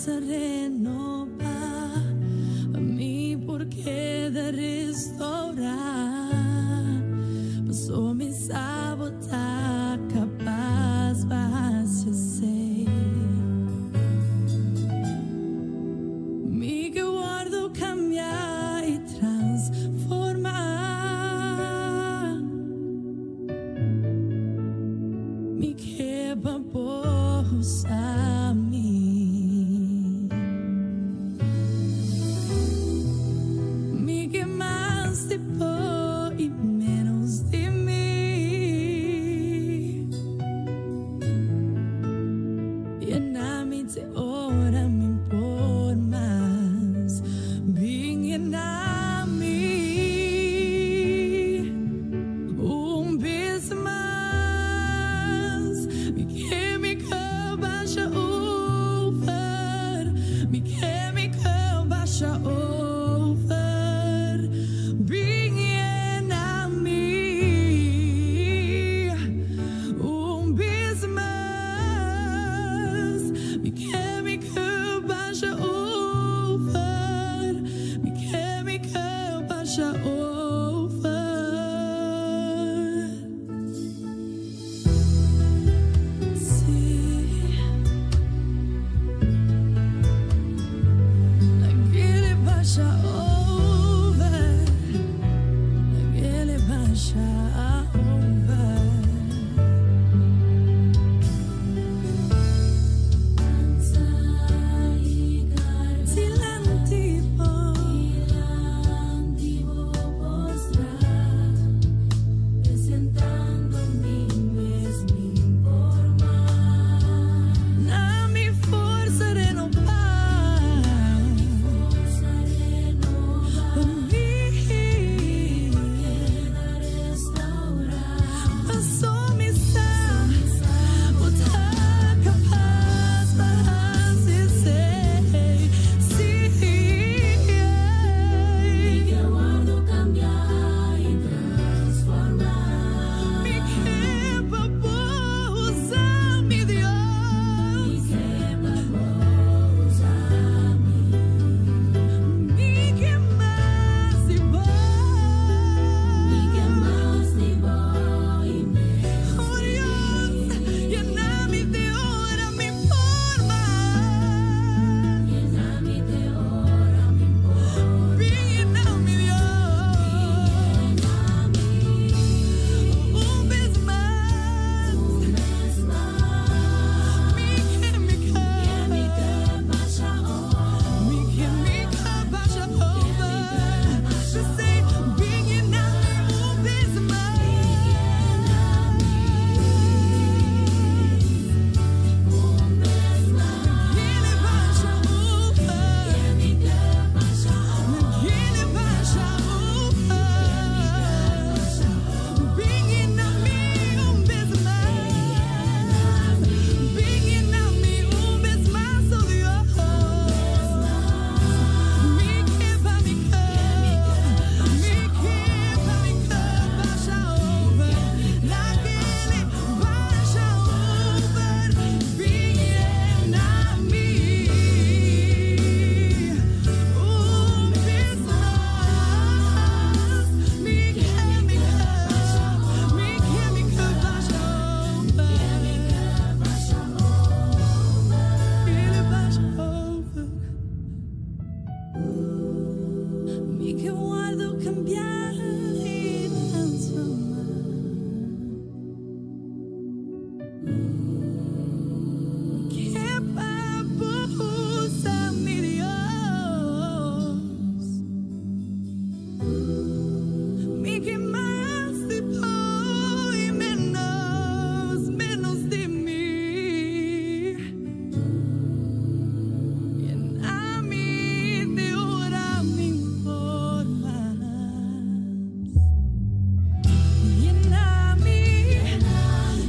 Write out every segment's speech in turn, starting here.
Forsa renobá, pa mi por keda restourá. Paso mi sa bo ta kapas pa hasi esei. Mi ke wòrdu kambiá i transformá. Mi ke pa bo usa mi. Mi ke mas di bo i menos di mi. Yena mi te ora mi por mas. Bin yena mi. Un bes mas, mi ke mi ke basha over, mi ke mi ke basha over, bin yena mi. Un bes mas, mi ke mi ke basha over, mi ke mi ke basha over. Sí. Lag'é basha over. Lag'é basha over. Dilanti bo. Dilanti bo postrá, presentando mi mes mi por mas. Na mi forsa renobá. Forsa renobá, Pa mi. Keda restourá. Paso mi sa, bo ta kapas pa hasi esei. Sí. Mi ke wòrdu kambiá i transformá. Mi ke pa bo usa mi, Dios. Mi ke pa bo usa mi. Mi ke mas di bo. Mi ke mas di bo i menos Oh di Dios, mi. Yena mi te ora mi por mas. Yena mi te ora mi por Bin yena mi, Dios. Yena mi. Un bes mas. Un bes mas. Mi ke mi Ke mi ke. ke basha over. Mi ke mi ke basha over. Just say, bin yena mi un bes mas. Un bes mas. Lag'é basha over. Ke mi ke basha Lag'é basha over. Bin yena mi un bes mas. Bin yena mi un bes mas, oh Dios. Mi ke pa mi ke, mi ke pa mi ke basha over. Lag'é basha over. Bin yena mi un bes mas. Mi ke mi ke, mi ke mi ke basha over. Lag'é basha over. Mi ke wòrdu kambiá i transformá. Mi ke pa bo usa mi, Dios. Mi ke mas di bo i menos, menos di mi. Yena mi te ora mi por mas. Yena mi,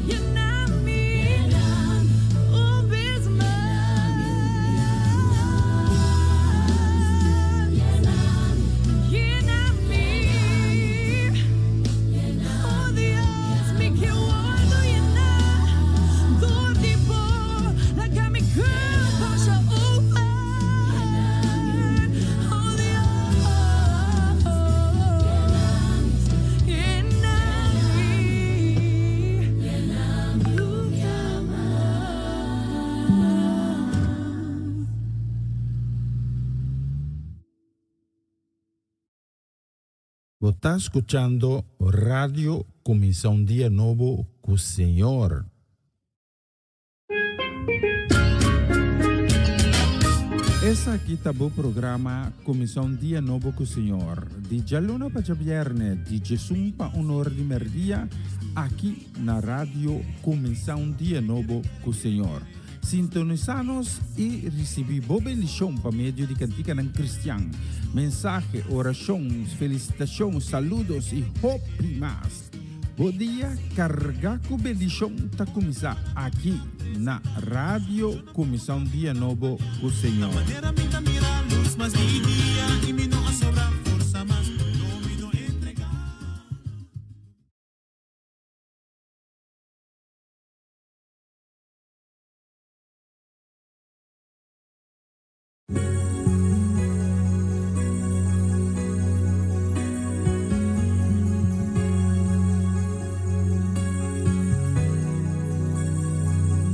yena mi. Bo ta skuchando Radio Kuminsá un Dia Nobo ku Señor. Esaki ta bo programa Kuminsá un Dia Nobo ku Señor, di djaluna pa djabièrnè, di djesun pa un or di mèrdia, aki na Radio Kuminsá un Dia Nobo ku Señor. Sintonisá nos i risibí bo bendishon pa medio di kantikanan kristian, mensahe, orashon, felisitashon, saludos i hopi mas. Bo dia kargá ku bendishon ta kuminsá aki na Radio Kuminsá un Dia Nobo ku Señor.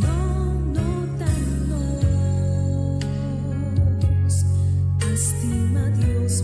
No, no ta nos a stima Dios.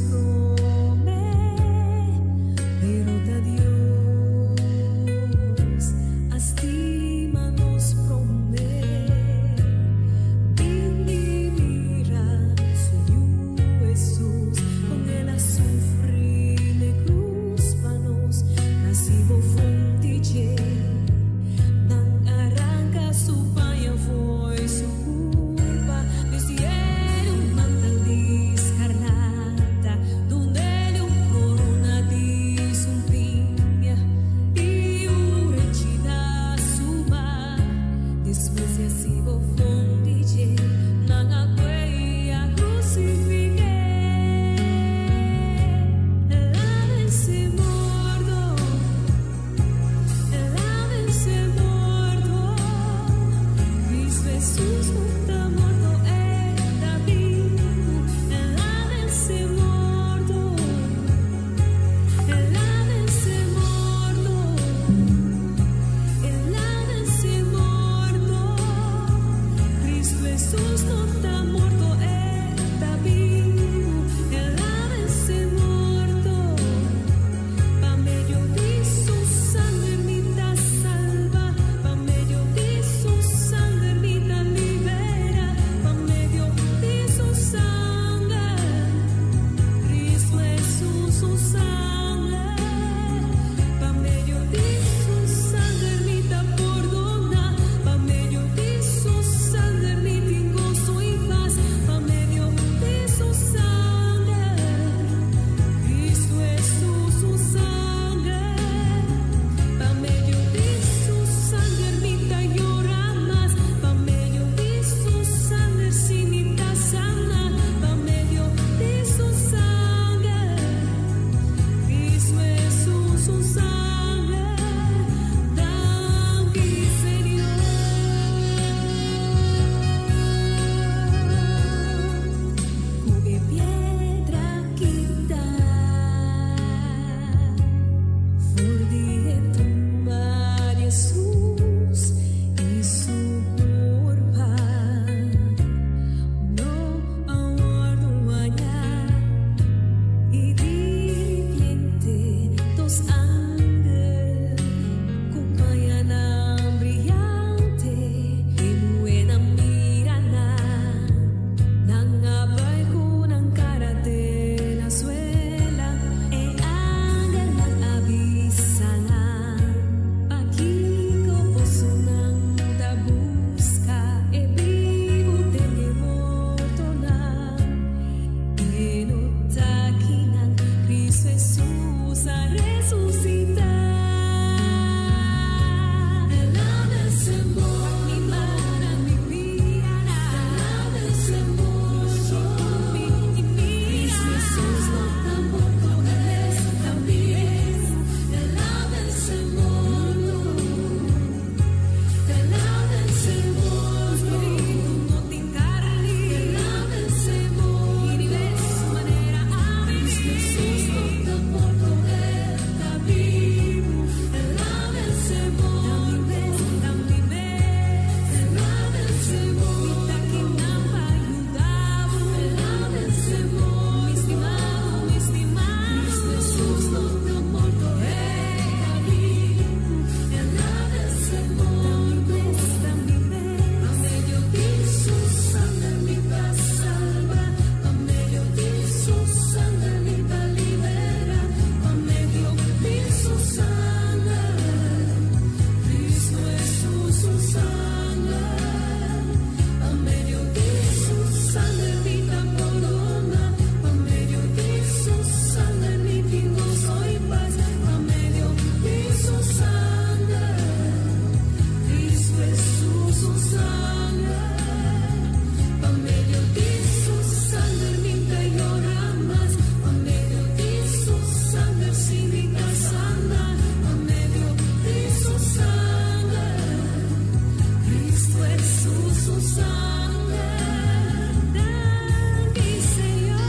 Hesus su sanger. Danki Señor.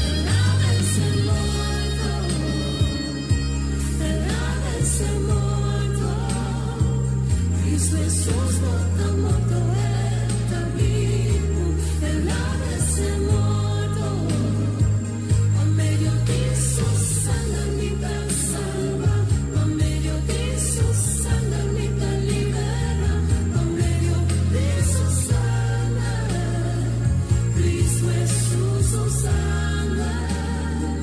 El a vense morto, El a vense morto. Cristo Hesus no ta morto, E ta bibu. El a vense morto. Pa medio di su sanger mi ta salba, pa medio di su sanger mi ta libera, pa medio di su sanger. Cristo Hesus su sanger,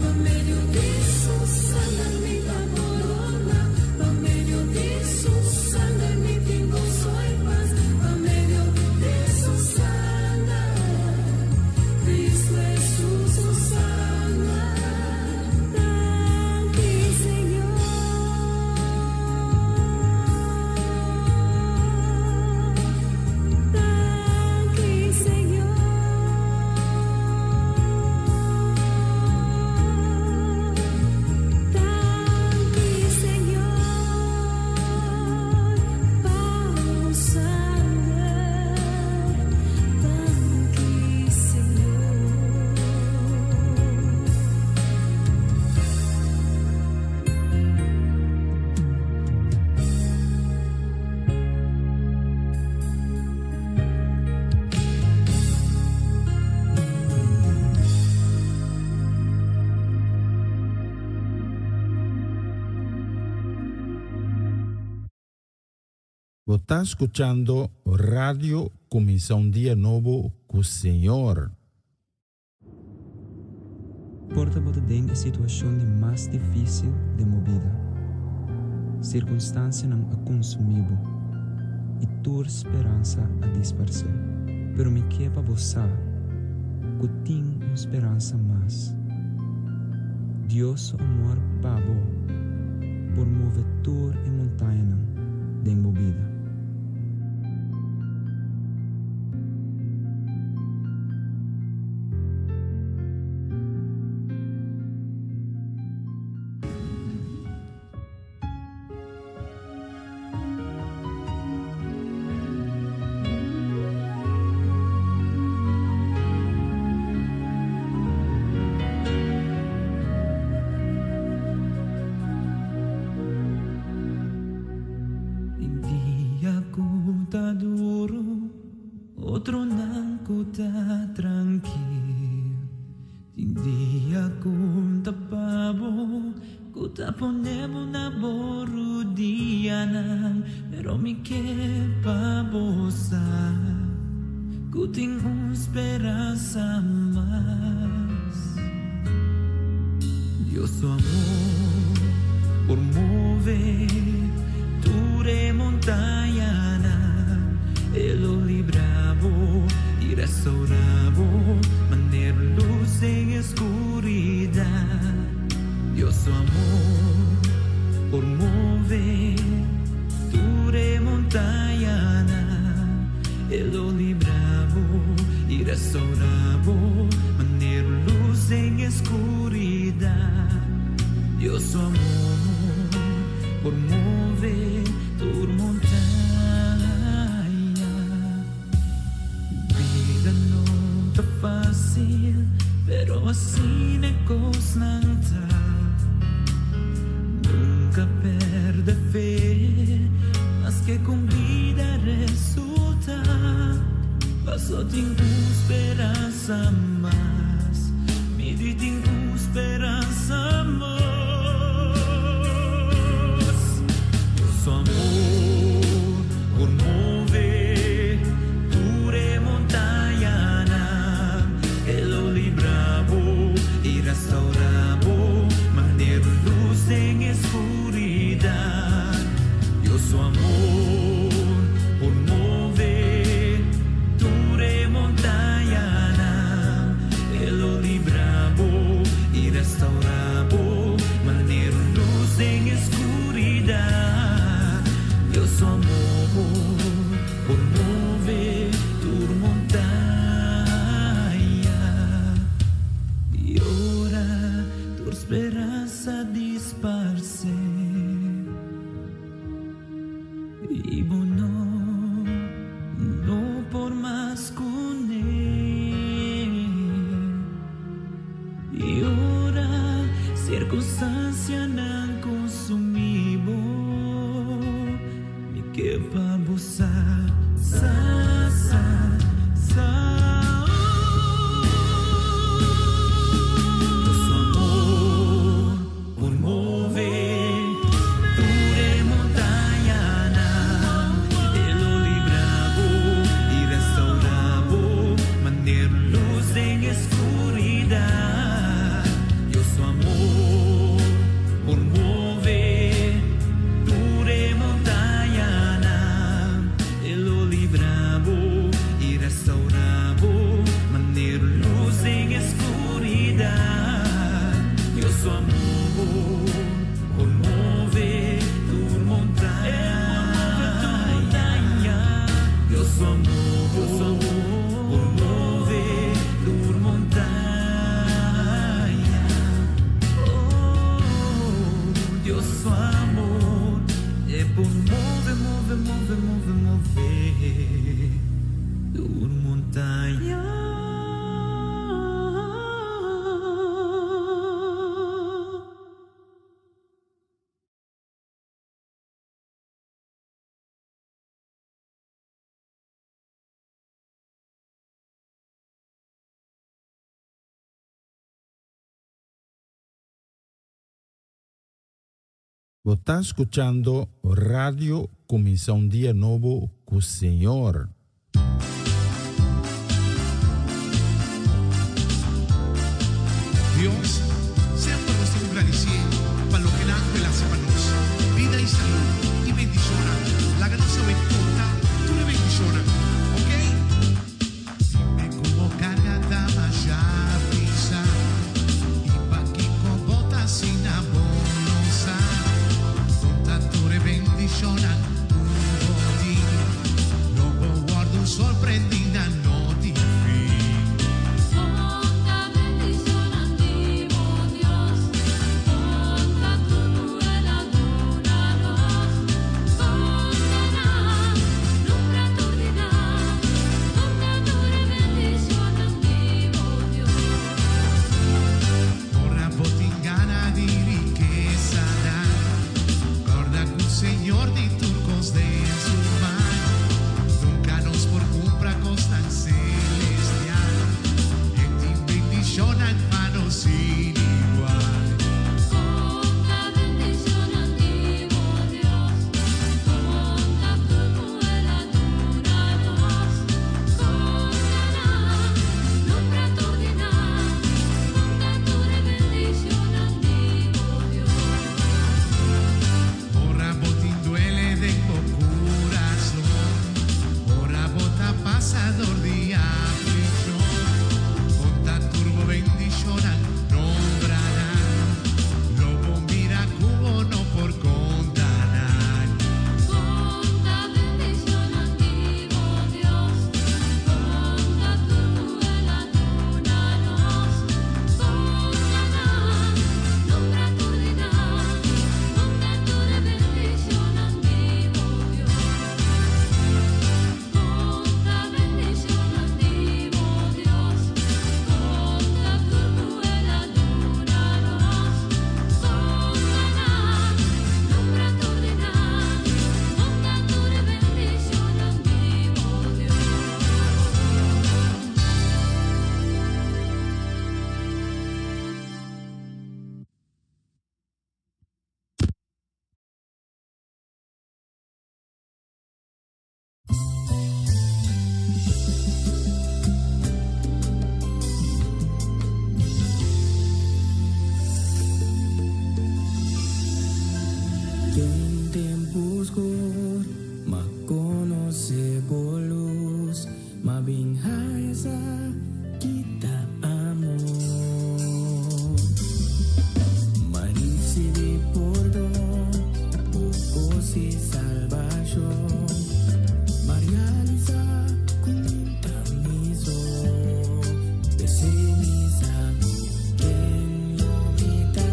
pa medio di su sanger mi ta pordoná, pa medio di su sanger mi tin goso i pas, pa medio di su sanger. Cristo Hesus su sanger. Danki Señor. Danki Señor. Danki Señor. Pa bo sanger. Danki Señor. Bo ta skuchando Radio Kuminsá un Dia Nobo ku Señor. Por ta bo ta den e situashon di mas difísil den bo bida. Sirkunstansianan a konsumí bo i tur speransa a disparsé. Pero mi ke pa bo sa ku tin un speransa mas. Dios su amor pa bo por move tur e montañanan den bo bida. Tin dia ku ta duru, otronan ku ta trankil. Tin dia ku ta pa bo, ku ta pone bo na bo rudianan. Pero mi ke pa bo sa, ku tin un speransa mas. Dios su amor por move tur e montañanan. E lo libra bo i restaurá bo, manera lus den skuridat. Dios su amor por move tur e montañanan. E lo libra bo i restaurá bo, manera lus den skuridat. Dios su amor por move tur montaña. Bida no ta fásil, pero asina kosnan ta. Nunka pèrdè fe, maske kon bida resultá. Paso tin un speransa mas, mi di tin un speransa mas. Dios su amor por move tur e montañanan. E lo libra bo i restaurá bo, manera lus den skuridat. Dios su amor por move tur e montañanan. E lo libra bo i restaurá bo, manera lus den skuridat. Dios su amor por move tur montaña. I ora tur speransa. Speransa disparsé i bo no, no por mas kuné. I ora sirkunstansianan konsumí bo, mi ke pa bo sa, sa, sa, sa. Su amor por move tur e montañanan, E lo libra bo i restourá bo, manera lus den skuridat. Dios su amor por move tur e montañanan, E lo libra bo i restourá bo, manera lus den skuridat. Dios su amor por move tur montaña. Dios su amor por move tur montaña. Oh, Dios su amor e por move, move, move, move, move tur montaña. Bo ta skuchando Radio Kuminsá un Dia Nobo ku Señor. Dios, semper nos tin ku gradisié pa loke nan ku el hasi pa nos, bida i salú i bendishonnan. Laga nos awe konta tur e bendishonnan, oke? Dime ku bo karga ta masha pisá i pakiko bo ta asina bo no sa. Konta tur e bendishonnan ku bo tin, lo bo wòrdu sorprendí na no tin fin. Konta bendishonnan di bo Dios, konta tur ku el a duna nos. Konta nan, nombra tur di nan, konta tur e bendishonnan di bo Dios. Ora bo tin gana di rikesanan, kòrda ku Señor tin tur kos den su man. Nunka nos por kumpra kosnan selestial, e tin bendishonnan pa nos sin igual. Konta bendishonnan di bo Dios, konta tur ku el a duna nos. Konta nan, nombra tur di nan, konta tur e bendishonnan di bo Dios. Ora bo tin duele den bo kurason, ora bo ta pasa dor di aflikshon, konta tur bo bendishonnan, nombra nan, lo bo mira ku bo no por konta nan. Konta bendishonnan di bo Dios, konta tur ku el a duna nos. Konta nan, nombra tur di nan, konta tur e bendishonnan di bo Dios. Konta bendishonnan di bo Dios, konta tur ku el a duna nos. Konta nan, nombra tur di nan, konta tur e bendishonnan di bo Dios. Den tempu skur, m'a konosé bo lus, m'a bin haña kita amor. M'a risibí pordon, goso i salbashon. M'a realisá ku mi n' ta mi so. P'esei mi sa ken lo mi ta.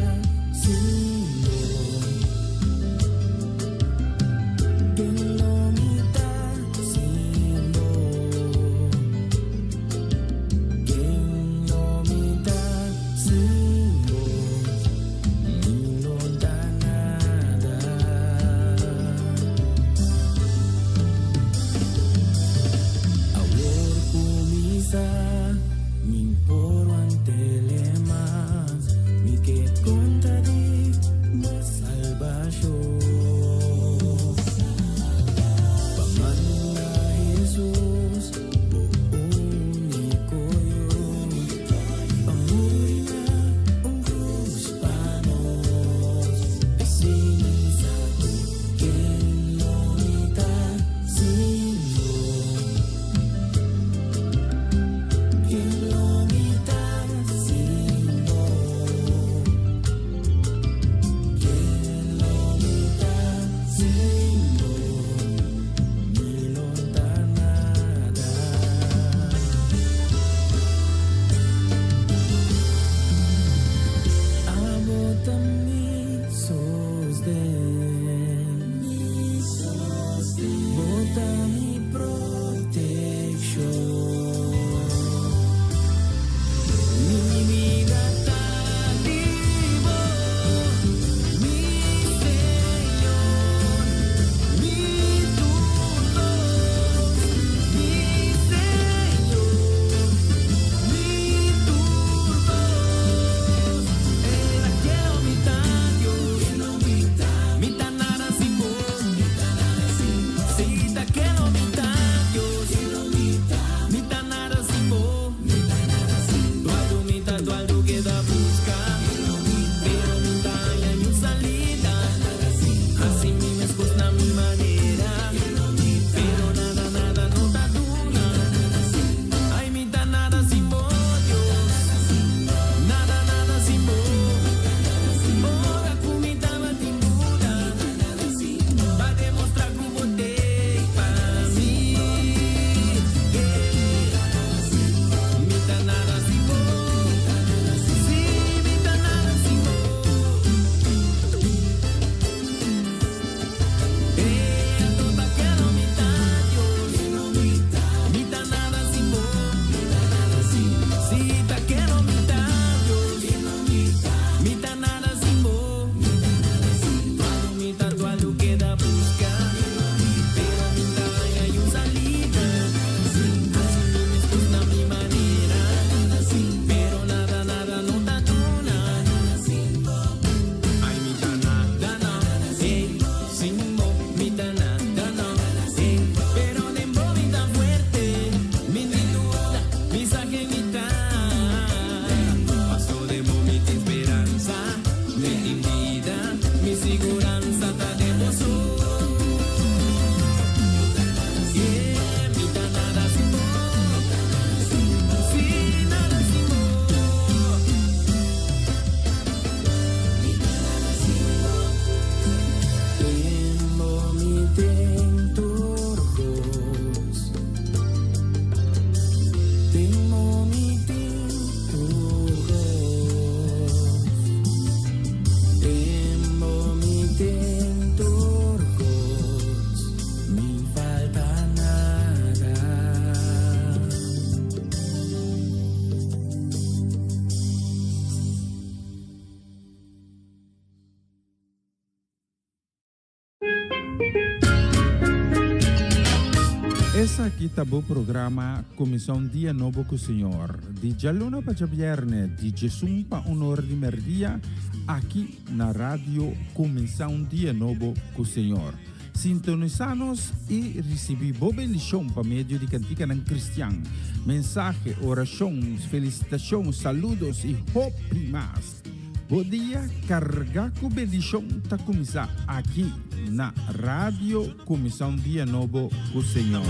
Esaki ta bo programa Kuminsá un Dia Nobo ku Señor, di djaluna pa djabièrnè di djesun pa un or di mèrdia, aki na Radio Kuminsá un Dia Nobo ku Señor. Sintonisá nos i risibí bo bendishon pa medio di kantikanan kristian, mensahe, orashon, felisitashon, saludos i hopi mas. Bo dia kargá ku bendishon ta kuminsá aki na Radio Kuminsá un Dia Nobo ku Señor.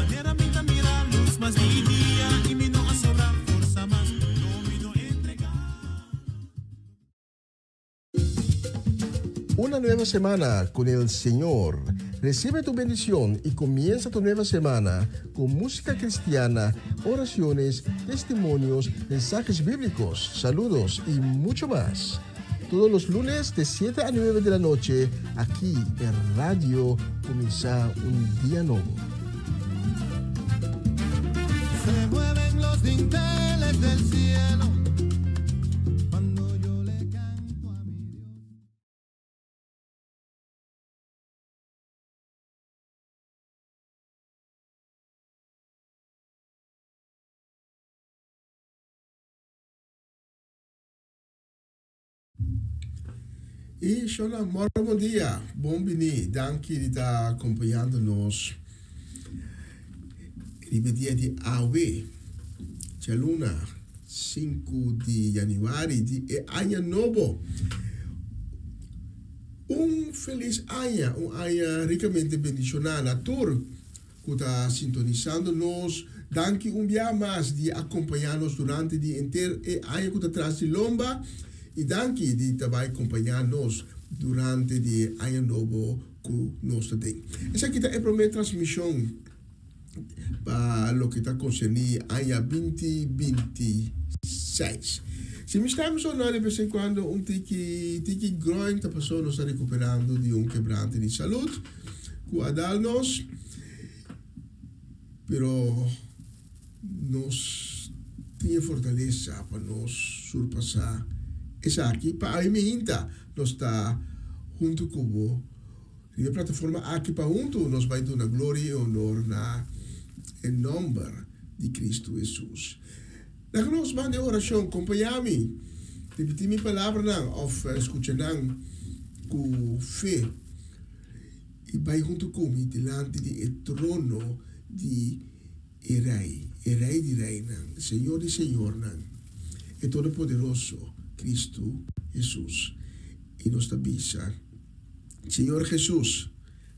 Una nueva semana con el Señor. Recibe tu bendición y comienza tu nueva semana con música cristiana, oraciones, testimonios, mensajes bíblicos, saludos y mucho más. Todos los lunes de 7 a 9 de la noche, aquí en Radio Comienza un Día Nuevo. Se mueven los dinteles del cielo cuando yo le canto a mi Dios. Y Shona, moro bon dia, bon bini, danki di ta acompañando nos riba e dia di awe, djaluna 5 di januari di e aña nobo. Un felis aña, un aña ricamente bendiciona na tur cu ta sintonisando nos. Danki un bia mas di acompaña nos durante di henter e aña cu ta tras di lomba y danki di ta bay acompaña nos durante di e aña nobo cu nos ta den. Esaki ta e prome transmision pa loke ta concerni aña 2026. Si mi stem sona de bes en cuando un tiki tiki groin ta paso nos ta recuperando di un kebrante di salud cu a dal nos, pero nos tin e fortalesa pa nos surpasa esaki. Pa ami mihinta nos ta hunto cu bo Riba e plataforma aki pa huntu nos bai duna gloria i honor na e nomber di Cristo Hesus. Laga nos manda e oracion, compaña mi, ripiti mi palabranan of scucha nan cu fe i bai huntu cu mi dilanti di e trono di e Rey, e Rey di reynan, Señor di señornan, e Todopoderoso, Cristo Hesus. I nos ta bisa. Señor Jesus,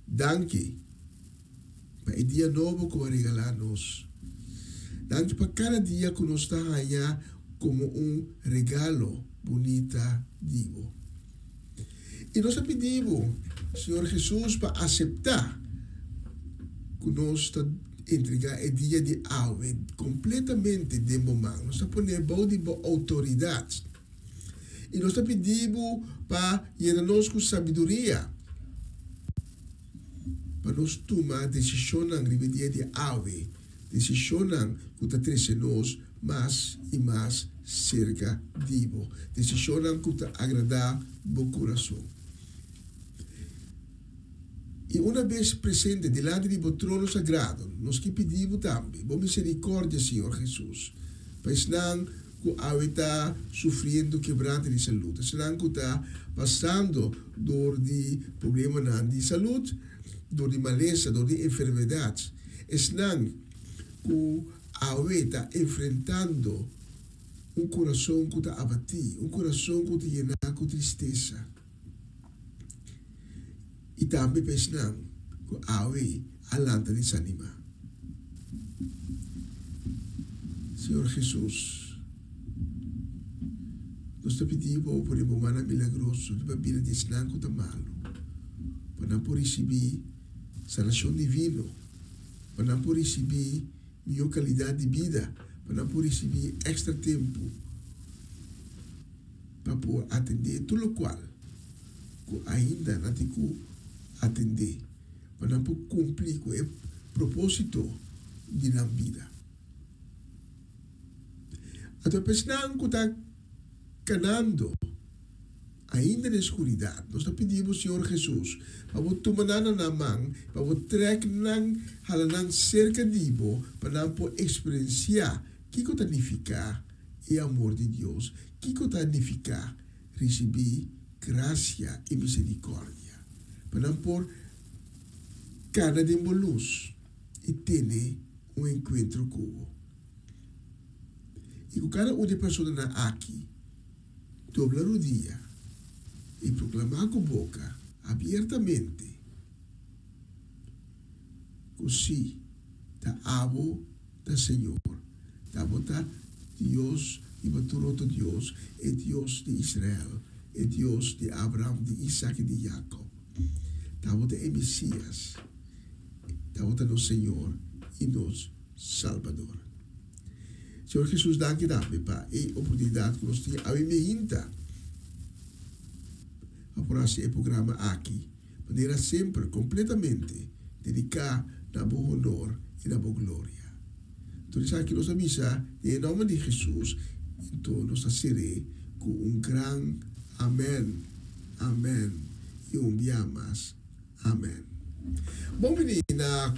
danki pa e dia nobo ku a regalá nos. Danki pa kada dia ku nos ta haña komo un regalo bunita di bo. I nos ta pidi bo, Señor Jesus, pa aseptá ku nos ta entregá e dia di awe kompletamente den bo man. Nos ta pon'é bou di bo outoridat. I nos ta pidi bo pa yena nos ku sabiduria pa nos tuma desishonnan riba e dia di awe, desishonnan ku ta trese nos mas i mas serka di bo, desishonnan ku ta agradá bo kurason. I una bes presente dilanti di bo trono sagrado, nos ke pidi bo tambe bo miserikòrdia, Señor Hesus, pa esnan ku awe ta sufriendo kebrante di salud, esnan ku ta pasando dor di problemanan di salud, dor di malesa, dor di enfermedat, esnan ku awe ta enfrentando un kurason ku ta abatí, un kurason ku ta yená ku tristesa. I tambe pa esnan ku awe a lanta desanimá. Señor Hesus, nos ta pidi Bo pone Bo mannan milagroso riba bida di esnan ku ta malu, pa nan por risibí sanashon divino, pa nan por risibí mihó kalidat di bida, pa nan por risibí èkstra tempu. Pa por atendé tur lokual ku ainda nan tin ku atendé pa nan por kumpli ku e propósito di nan bida. Anto e pesnan ku ta kanando. Ainda den skuridat, nos ta pidi bo, Señor Hesus, pa bo tuma nan na nan man, pa bo trèk nan, hala nan serka di bo, pa nan por eksperensiá kiko ta nifiká e amor di Dios, kiko ta nifiká risibí grasia i miserikòrdia, pa nan por kana den bo lus i tene un enkuentro ku bo. I ku kada un di e personanan aki dobla rudia i proklamá ku boka abiertamente ku sí, ta abo ta Señor, ta abo ta Dios riba tur otro dios, e Dios di Israel, e Dios di Abraham, di Isak i di Jakob. Ta abo ta e Mesias, ta abo ta nos Señor i nos Salbador. Señor Jesus danki tambe pa e oportunidad cu nos tin awe mehinta pa por haci e programa aki manera semper completamente dedica na bo honor y na bo gloria. Tur esaki nos a bisa den e nomber di Jesus, enton nos ta cere cu un gran Amen, Amen y un bia mas. Amen. Bon bini na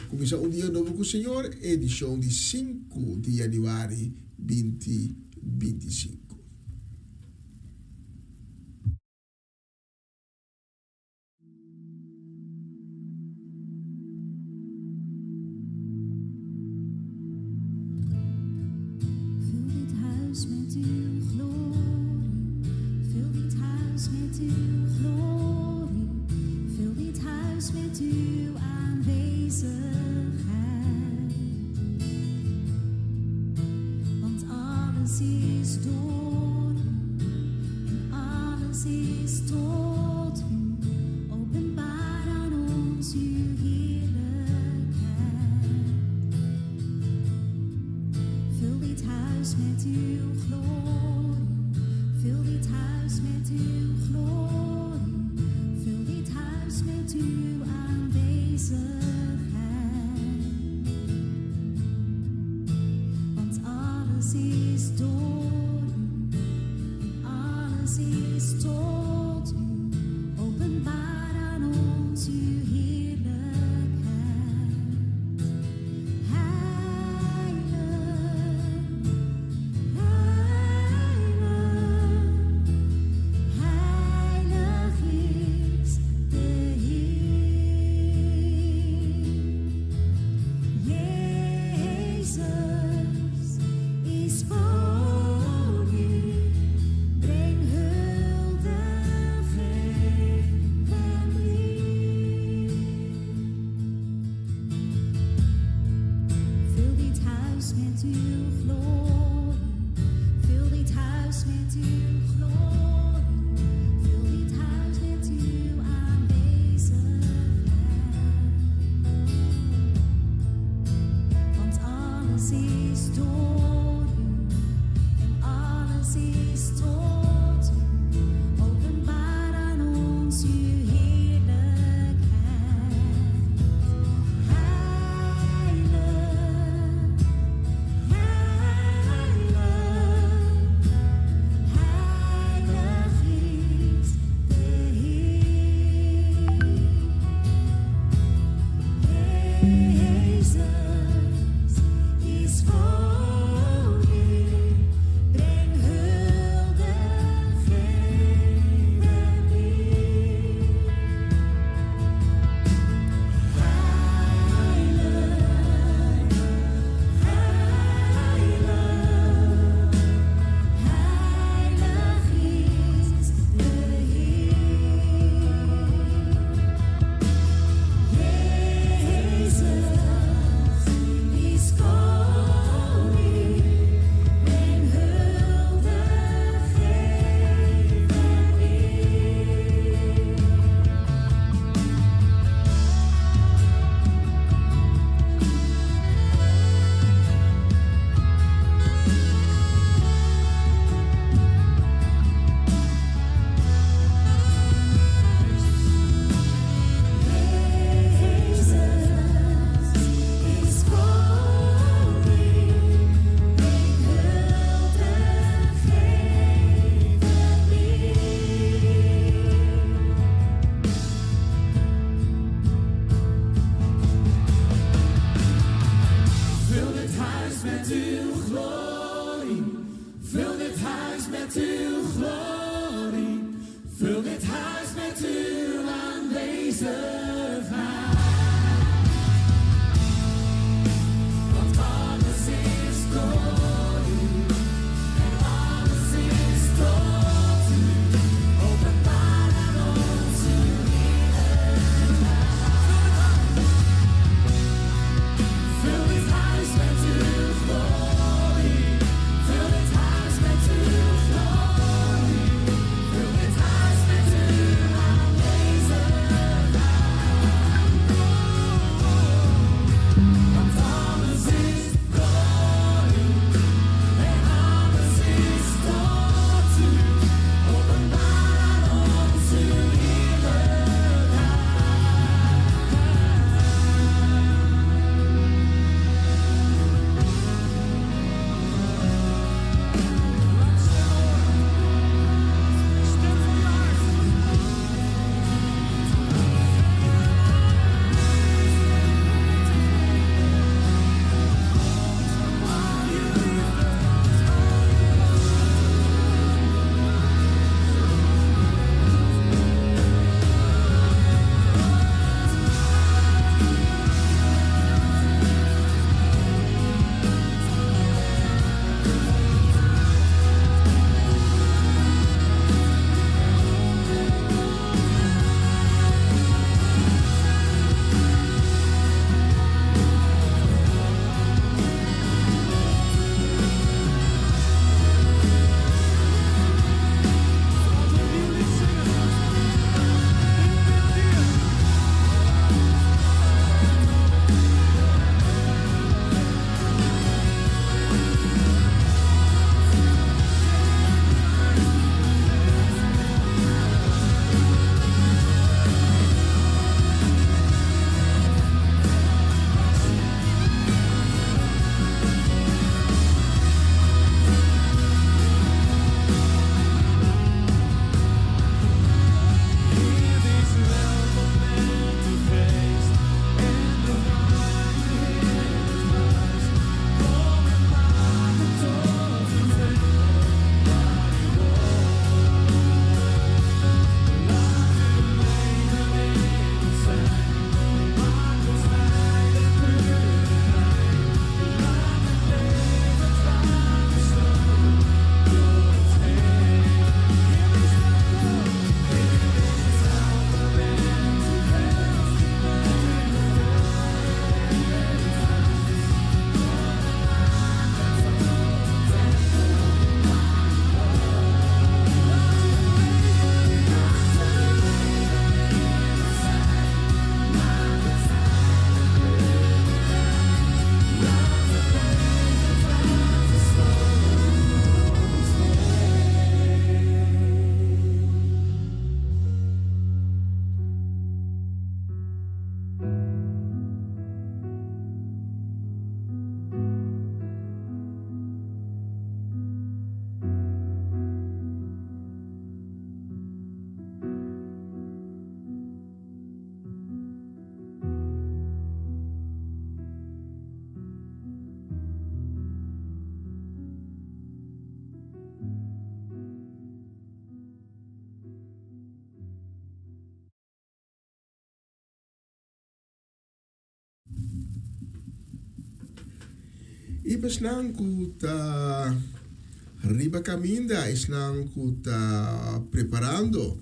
Cuminsa un Dia Nobo cu Señor, edicion di sinku di januari binti 25. Vul dit huis met uw glorie. Vul dit huis met uw glorie. Vul dit huis met uw aanwezigheid. Want alles is door. Want alles is door u en alles is tot u. Openbaar aan ons uw heerlijkheid. Vul dit huis met uw glorie. Vul dit huis met uw glorie. Vul dit huis met uw aanwezigheid. Want alles is door u en alles is tot u. Openbaar aan ons uw heerlijkheid. Stem van je hart. Laten we een nieuw lied zingen. Nieuwe melodieën. Heer, wees welkom met uw geest en de warme in het huis. Kom en maak het tot een tempel waar u woont. Laat uw leven in ons zijn, maak ons heilig, puur en rein. Laat het levend water stromen door ons heen. Heer, wees welkom. I pa esnan ku ta riba kaminda, esnan ku ta preparando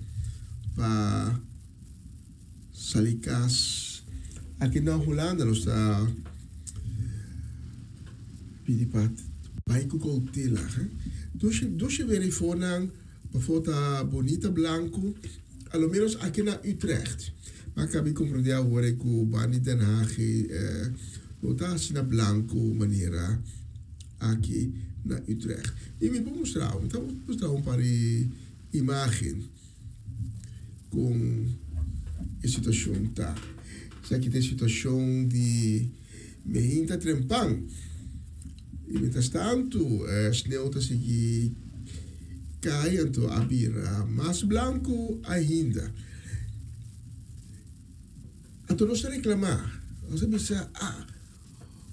pa sali kas aki na Hulanda, nos ta pidi pa bai ku koutela. Dushi weri fonan pafó ta bunita blanku, a lo menos aki na Utrecht. Ma kabi komprondé awor ku banda di Den Haag no ta asina blanku manera aki na Utrecht. I mi por mustra bo, mi ta mustra bo un par di imágen kon e situashon ta. Esaki ta e situashon di Mehinta Trempan. I mientras tantu e sneu ta sigui kai anto a bira mas blanku ainda. Anto nos ta reklamá, nos ta bisa, ah,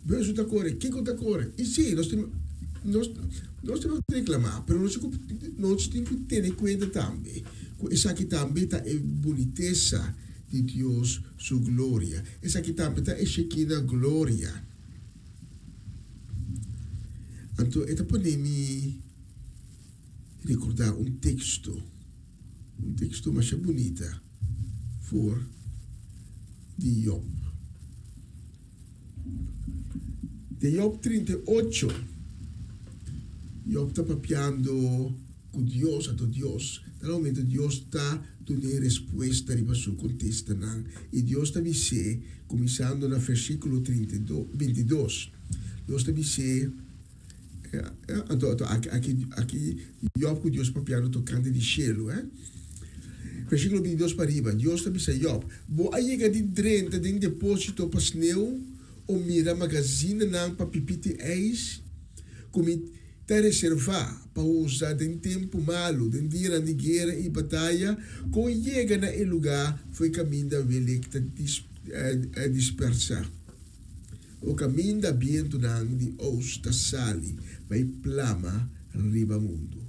bus no ta kore, kiko ta kore? I sí, nos tin, nos, nos tin ku reklamá, pero nos tin ku, nos tin ku tene kuenta tambe ku esaki tambe ta e bunitesa. di Dios su gloria. Esaki tambe ta e Shekinah gloria. Anto e ta pone mi recordá un texto, un texto masha bunita for di Job. Den Job 38, Job ta papiando ku Dios, anto Dios, na momento Dios ta dun'é respuesta riba su kontestanan, i Dios ta bis'é, kuminsando na versíkulo 22, Dios ta bis'é, Anto, anto aki, aki, aki Job ku Dios papiando tokante di shelu, eh. Versíkulo 22 pa riba, Dios ta bisa Job, Bo a yega di drenta den depósito pa sneu o mira magazinanan pa pipiti ijs ku mi ta reservá pa usa den tempu malu, den dianan di guera i bataya? Kon yega na e lugá fo'i kaminda welek ta dispersá? O kaminda bientunan di oost ta sali bai plama riba mundu?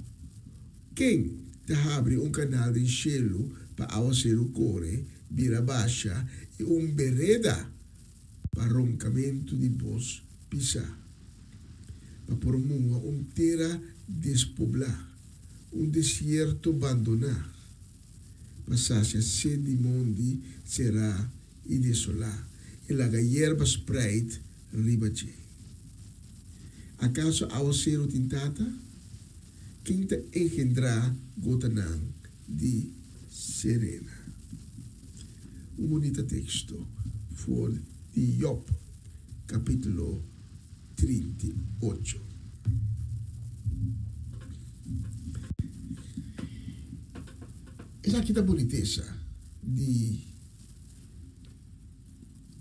Ken ta habri un kanal den shelu pa awaseru kore bira basha i un bereda pa ronkamentu di bos pisá, pa por muha un tera despoblá, un desierto bandoná, pa sasia sed di mondi será i desolá, i laga yerba spreit riba dje. Akaso awaseru tin tata? Ken ta engendrá gotanan di serena? Un bunita teksto for di Job, kapítulo 38. Esaki ta bunitesa di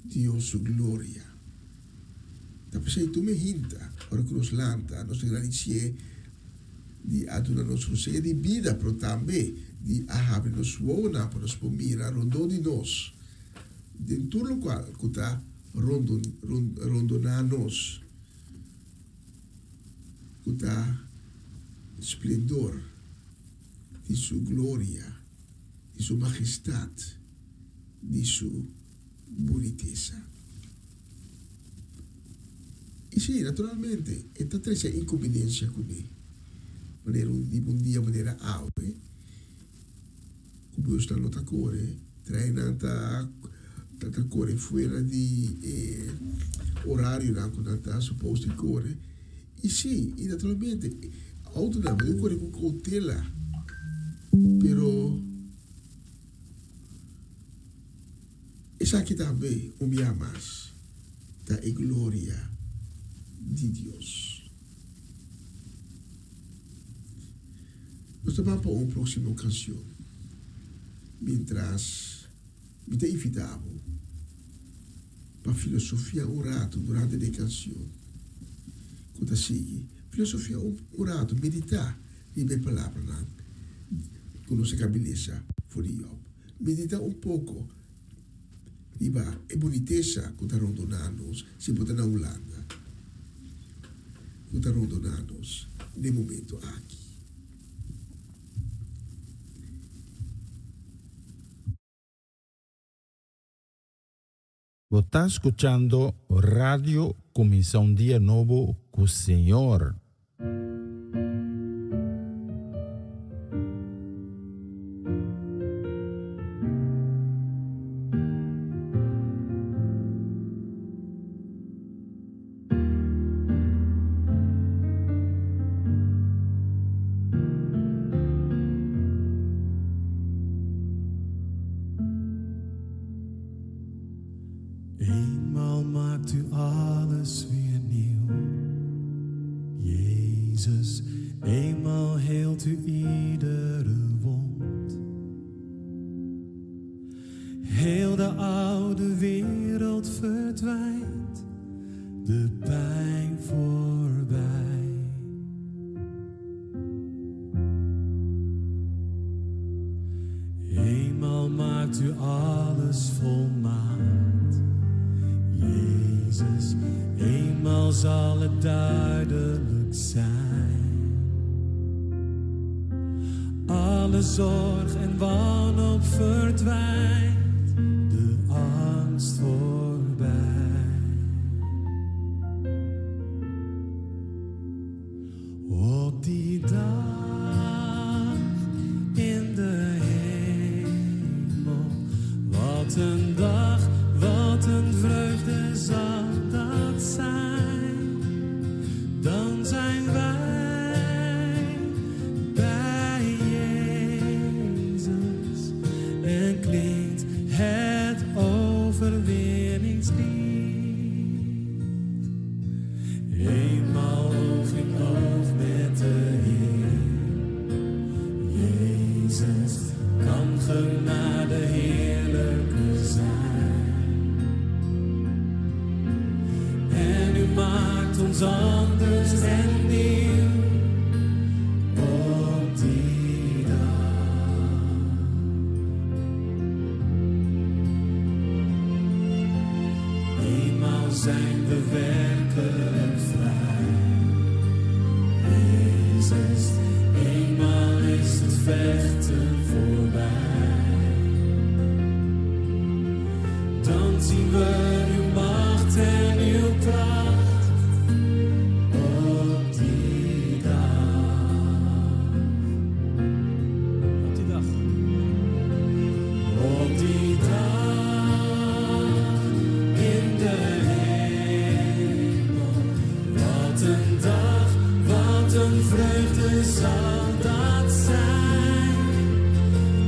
Dios su gloria. Ta p'esei tur mi hinta ora ku nos lanta, nos ta gradisié di a duna nos rosea di bida, pero tambe di a habri nos wowonan pa nos por mira rondó di nos den tur lokual ku ta rondoná nos, ku ta splendor di su gloria, di su majestat. Di su bunitesa. I sí, naturalmente, e ta trese inconveniencia cuné. Manera un di un dia manera awe, cu busnan no ta core, treinnan ta ta core fuera di e orarionan cu nan ta supos di core. I sí, i naturalmente, autonan bo tin core cu cautela, pero. Esaki tambe, un bia mas, ta e gloria di Dios. Nos ta ban pa un próksimo kanshon. Mientras, mi ta invitá bo pa filosofia un ratu durante di e kanshon ku ta sigui. Filosofia un ratu, meditá riba e palabranan ku nos a kabi lesa for di Job. Meditá un poko riba e bunitesa ku ta rondoná nos si bo ta na Hulanda, ku ta rondoná nos den momento aki. Bo ta skuchando Radio Kuminsá un Dia Nobo ku Señor. Eenmaal maakt u alles weer nieuw. Jezus, eenmaal heelt u iedere wond. Heel de oude wereld verdwijnt, de pijn voorbij. Eenmaal maakt u alles volmaakt. Jezus, eenmaal zal het duidelijk zijn. Alle zorg en wanhoop verdwijnt. Wat een dag, wat een vreugde zal dat zijn. Dan zijn wij bij Jezus en klinkt het overwinningslied. Eenmaal oog in oog met de Heer. Jezus kan genade heerlijker zijn. En u maakt ons anders en nieuw op die dag. Eenmaal zijn we werkelijk vrij. Jezus, eenmaal is het vechten voorbij. Dan zien we uw macht en uw kracht op die dag. Op die dag. Op die dag in de hemel. Wat een dag, wat een vreugde zal dat zijn.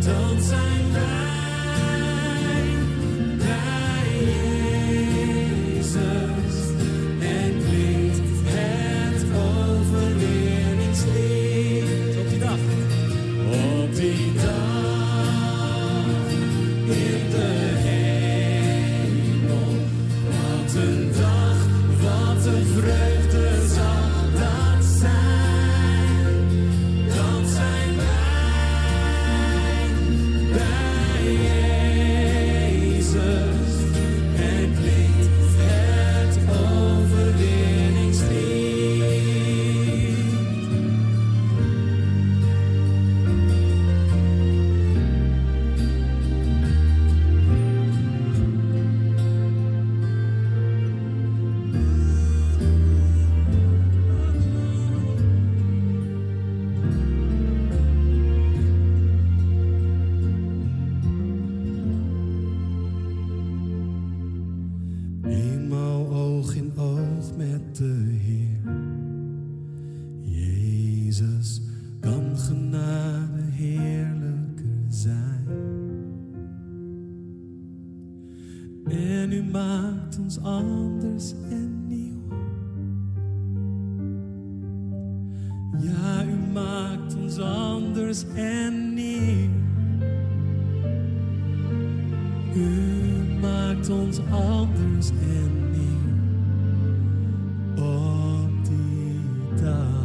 Dan zijn wij bij Jezus en klinkt het overwinningslied. Op die dag. Op die dag in de hemel. Wat een dag, wat een vreugde zal dat zijn. Dan zijn wij bij Jezus en klinkt het overwinningslied. Eenmaal oog in oog met de Heer. Jezus kan genade heerlijker zijn. En u maakt ons anders en nieuw. Ja, u maakt ons anders en nieuw. U maakt ons anders en nieuw op die dag.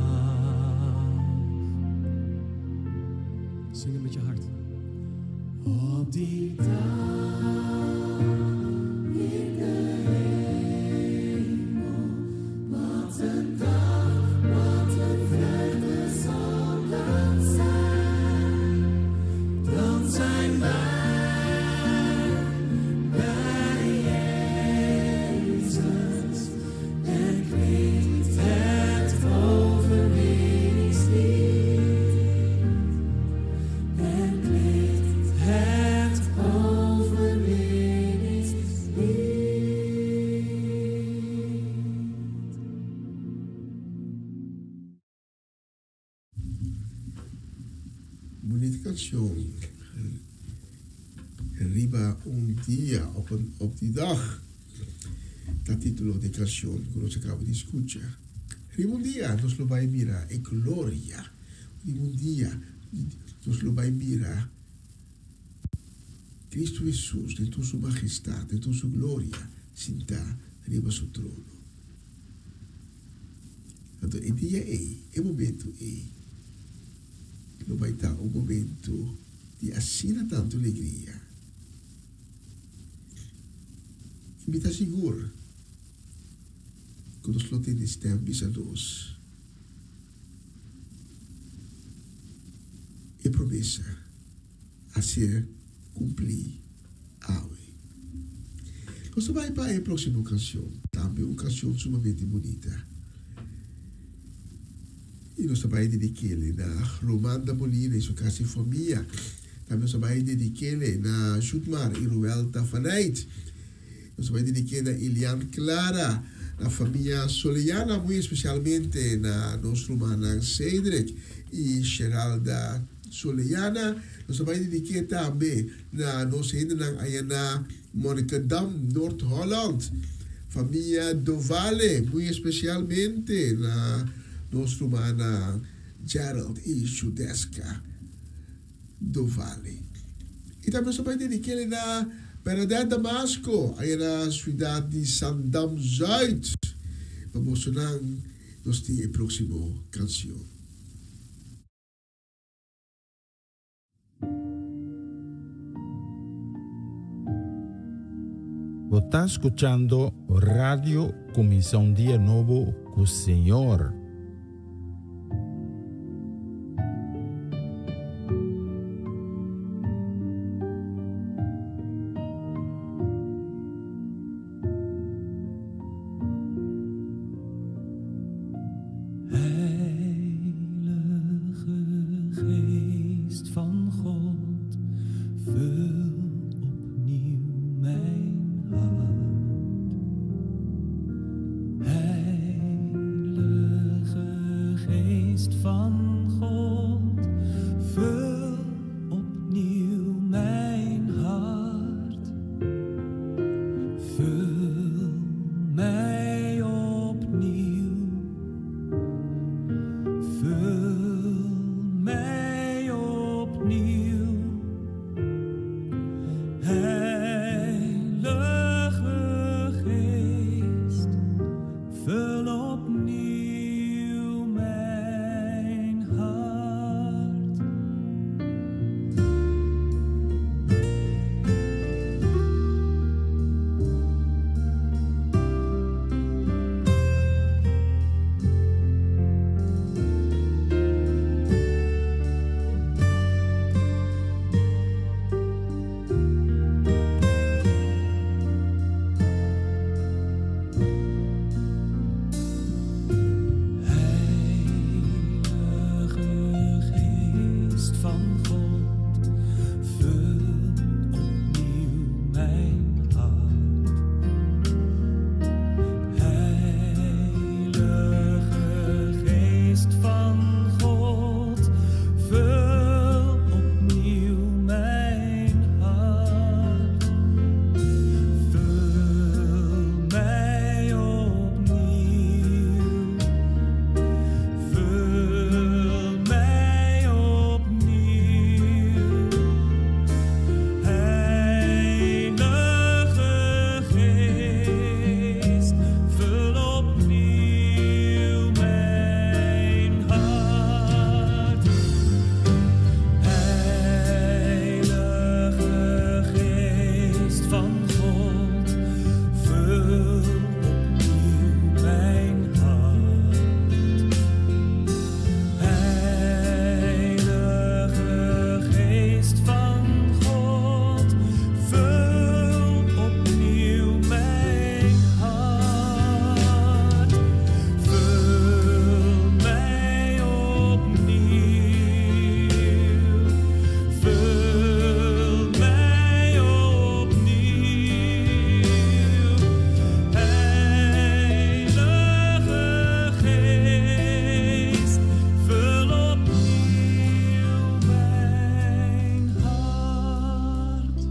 Zing het met je hart. Op die dag in de hemel. Wat een dag, wat een vreugde zal dat zijn. Dan zijn wij bij Jezus en klinkt het overwinningslied. En klinkt het overwinningslied. Bunita kansion. Riba un dia, op, een, op die dag. Ta título di e kansion ku nos a kaba di skucha. Riba un dia nos lo bai mira e gloria. Riba un dia nos lo bai mira Cristo Hesus den tur su majestat, den tur su gloria, sintá riba su trono. Anto e dia ei, e momento ei, lo bai ta un momento di asina tantu legria. I mi ta sigur ku nos lo tende stèm bisa nos e promesa a ser kumplí awe. Nos ta bai pa e próksimo kanshon, tambe un kanshon sumamente bunita. I nos ta bai dedik'el na Romanda Molina i su kas i famia. Tambe nos a bai dedik'ele na Jutmar i Ruel Tafaneit. Nos a bai dedik'é na Ilian Clara, na famia Soleana, muy espesialmente na nos rumannan Cedric i Sheralda Soleana. Nos a bai dedik'é tambe na nos hendenan aya na Monnikendam, Noord-Holland, famia Dovale, muy espesialmente na nos rumannan Gerald i Judeska Dovale. I tambe nos a bai dedik'é na Bernadette Damasco, aya na siudat di Zaandam Zuid. Pa bosonan nos tin e próksimo kansion. Bo ta skuchando Radio Kuminsá un Dia Nobo ku Señor. Heilige Geest van God, vul opnieuw mijn hart. Heilige Geest van God, vul opnieuw mijn hart. Vul mij opnieuw. Vul mij opnieuw. Heilige Geest, vul opnieuw mijn hart. Heilige Geest van God, vul opnieuw mijn hart. Heilige Geest van God, vul opnieuw mijn hart. Vul mij opnieuw. Vul mij opnieuw. Heilige Geest, vul opnieuw mijn hart. Heilige Geest van God, vul opnieuw mijn hart. Heilige Geest van God, vul opnieuw mijn hart. Vul mij opnieuw. Vul mij opnieuw. Heilige Geest, vul opnieuw mijn hart.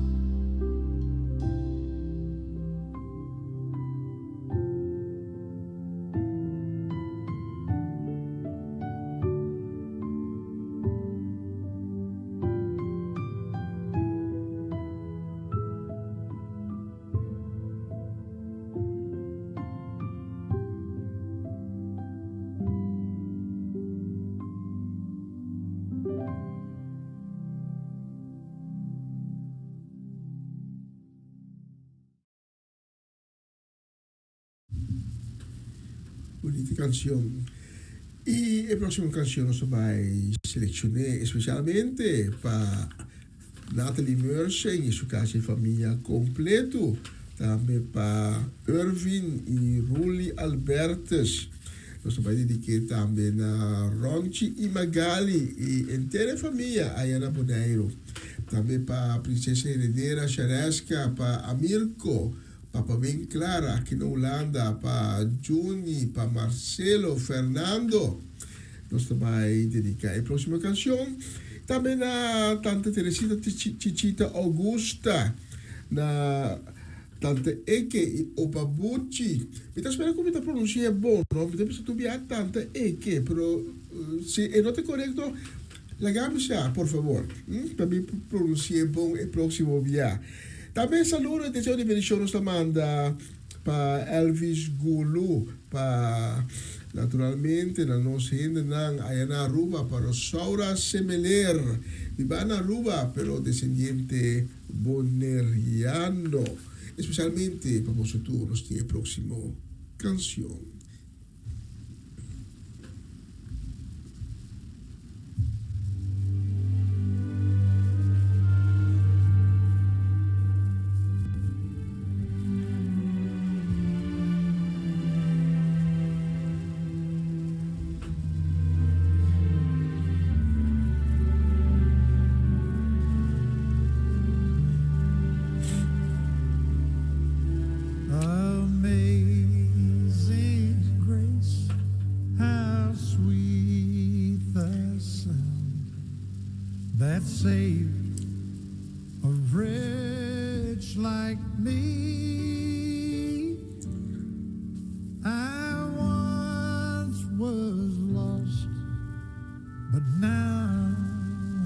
Bunita canción. Y e próximo canción nos bai seleccioné especialmente pa Natalie Mersen y su casa y familia completo. Tambe pa Irvin y Ruli Albertus. Nos bai dediqué tambe na Ronchi y Magali y entero familia allá na Bonaire. Tambe pa Princesa Heredera Shareska, pa Amirko, pa Pabin Clara aki na Hulanda, pa Juni, pa Marcelo, Fernando. Nos ta bai dedica e proximo cancion tambe na Tante Teresita Chichita Augusta, na Tante Eke y Opa Buchi. Mi ta spera cu mi ta pronuncia e bon, no? Mi ta bisa tur bia Tante Eke, pero si e no ta corecto, Laga mi sa, por favor, pa mi por pronunci'é bon e próximo bia. Tambe saludo y deseo di bendicion nos ta manda pa Elvis Gulu, pa naturalmente na nos hendenan aya na Aruba, pa Rosaura Semeler, biba na Aruba pero descendiente Boneriano. Especialmente pa boso tur nos tin e próximo cancion. Amazing grace, how sweet the sound that saved a wretch like me. I once was lost, but now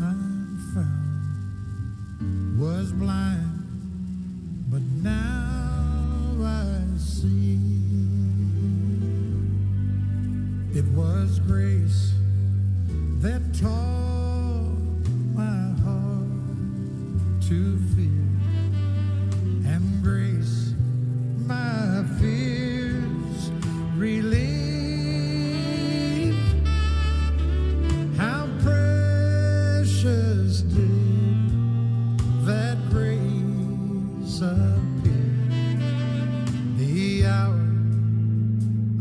I'm found. Was blind, but now I see. It was grace that taught my heart to fear, and grace my fears relieved. How precious did that grace appear the hour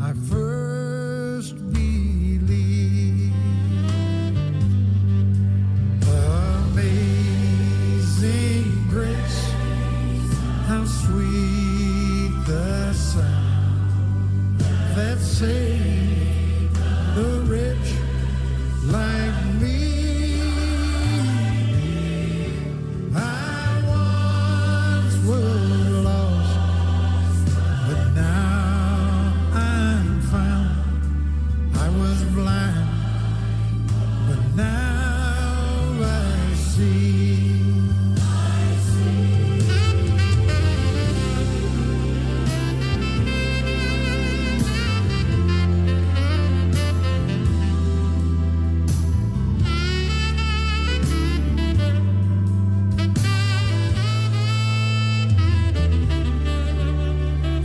I first believed. Amazing grace, how sweet the sound that saved the rich like me. I once was lost, but now I'm found. I was blind, but now I see.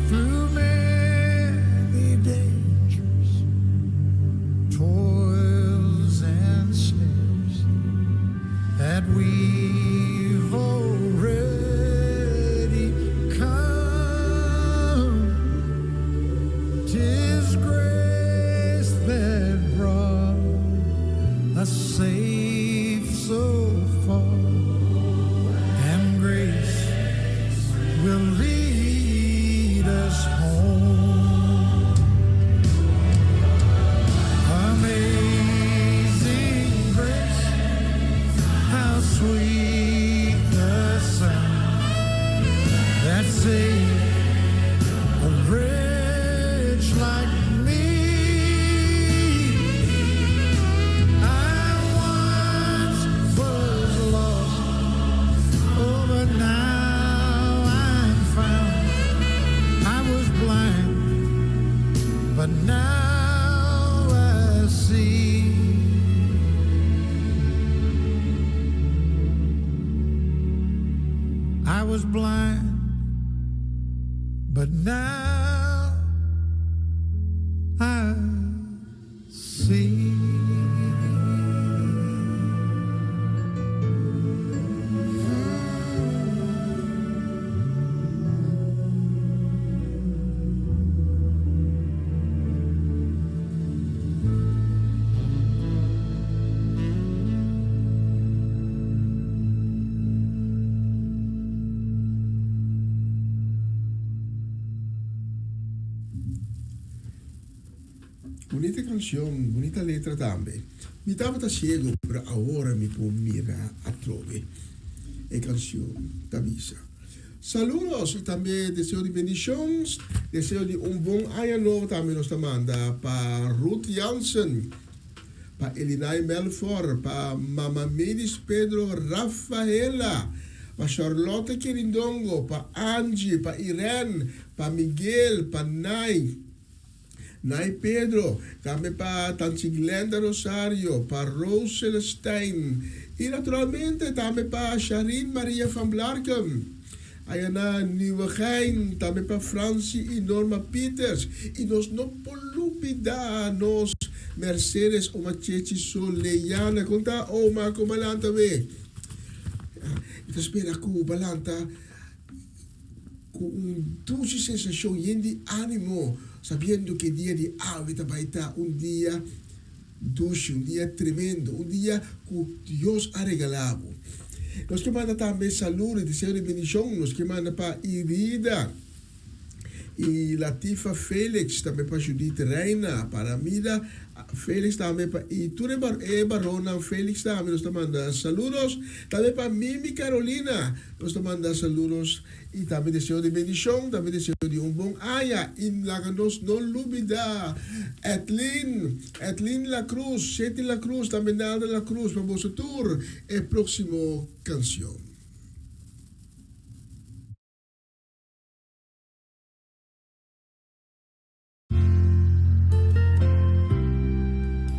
Through many dangers, toils and snares that we've already come, 'tis grace that brought us safe so far, and grace will lead us home. Amazing grace, how sweet the sound that saved a wretch like me. I once was lost, oh, but now I'm found. I was blind, but now I see. I was blind, but now I see. Bunita cancion, bunita letra tambe. Mi tabata ciego, pero awor mi por mira atrobe. E cancion ta bisa. Saludos y tambe deseo di bendicion, deseo di un bon aña nobo tambe nos ta manda pa Ruth Jansen, pa Elinay Melfor, pa Mama Medis Pedro Rafaela, pa Charlotte Querindongo, pa Angie, pa Irene, pa Miguel, pa Nay, Nay Pedro, tambe pa Tanchi Glenda Rosario, pa Rose Celestijn y naturalmente tambe pa Sharin Maria van Blarkum. Aya na Nieuwegein, tambe pa Francie y Norma Pieters. Y nos no por lubida nos Mercedes Oma Chechi Soleyana. Con ta Oma, con balanta we? Mi ta spera cu balanta. Ku un dushi sensashon yen di ánimo, sabiendo ku e dia di awe ta bai ta un dia dushi, un dia tremendo, un dia ku Dios a regalá bo. Nos ke manda tambe saludo i deseo di bendishon. Nos ke manda pa Irida i Latifa Felix, tambe pa Judith Reina, pa Ramida Felix tambe pa i tur e e baronnan Felix tambe nos ta manda saludos. Tambe pa Mimi Carolina nos ta manda saludos i tambe deseo di bendicion, tambe deseo di un bon aña i laga nos no lubida Edlin, Edlin La Cruz, Seti La Cruz, tambe Nalda La Cruz pa boso tur e proximo cancion.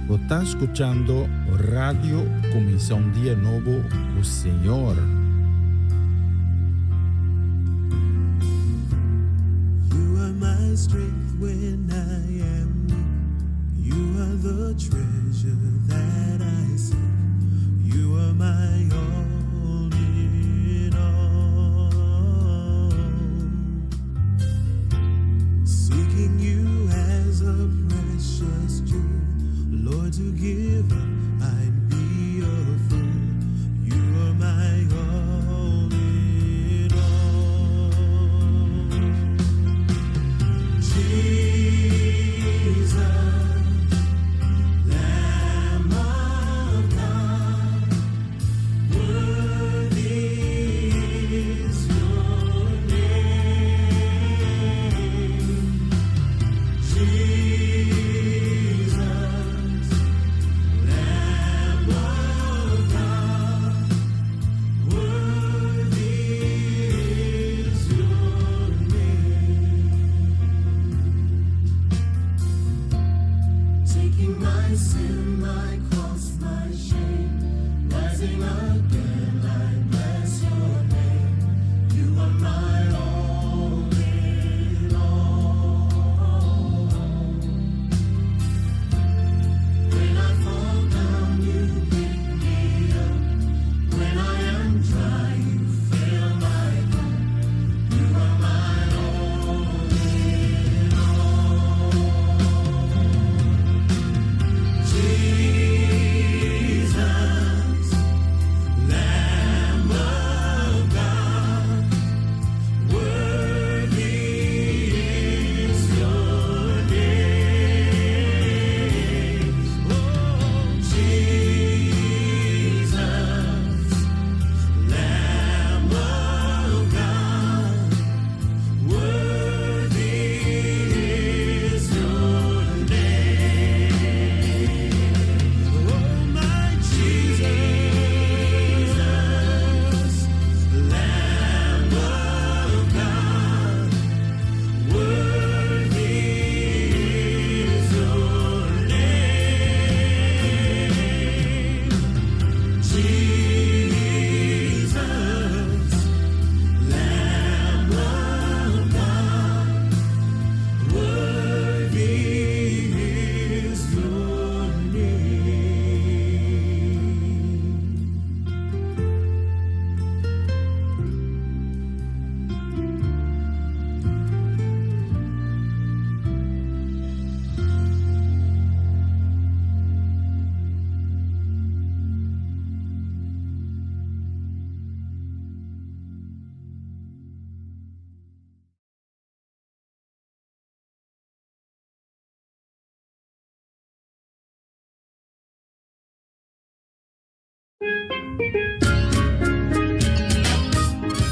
Bo ta scuchando Radio Cuminsa un Dia Nobo cu Señor. You are my strength when I am weak. You are the treasure that I seek. You are my all in all. Seeking you as a precious jewel, Lord, to give up, I'd be a fool. You are my all in all. Jesus, Lamb of God, worthy.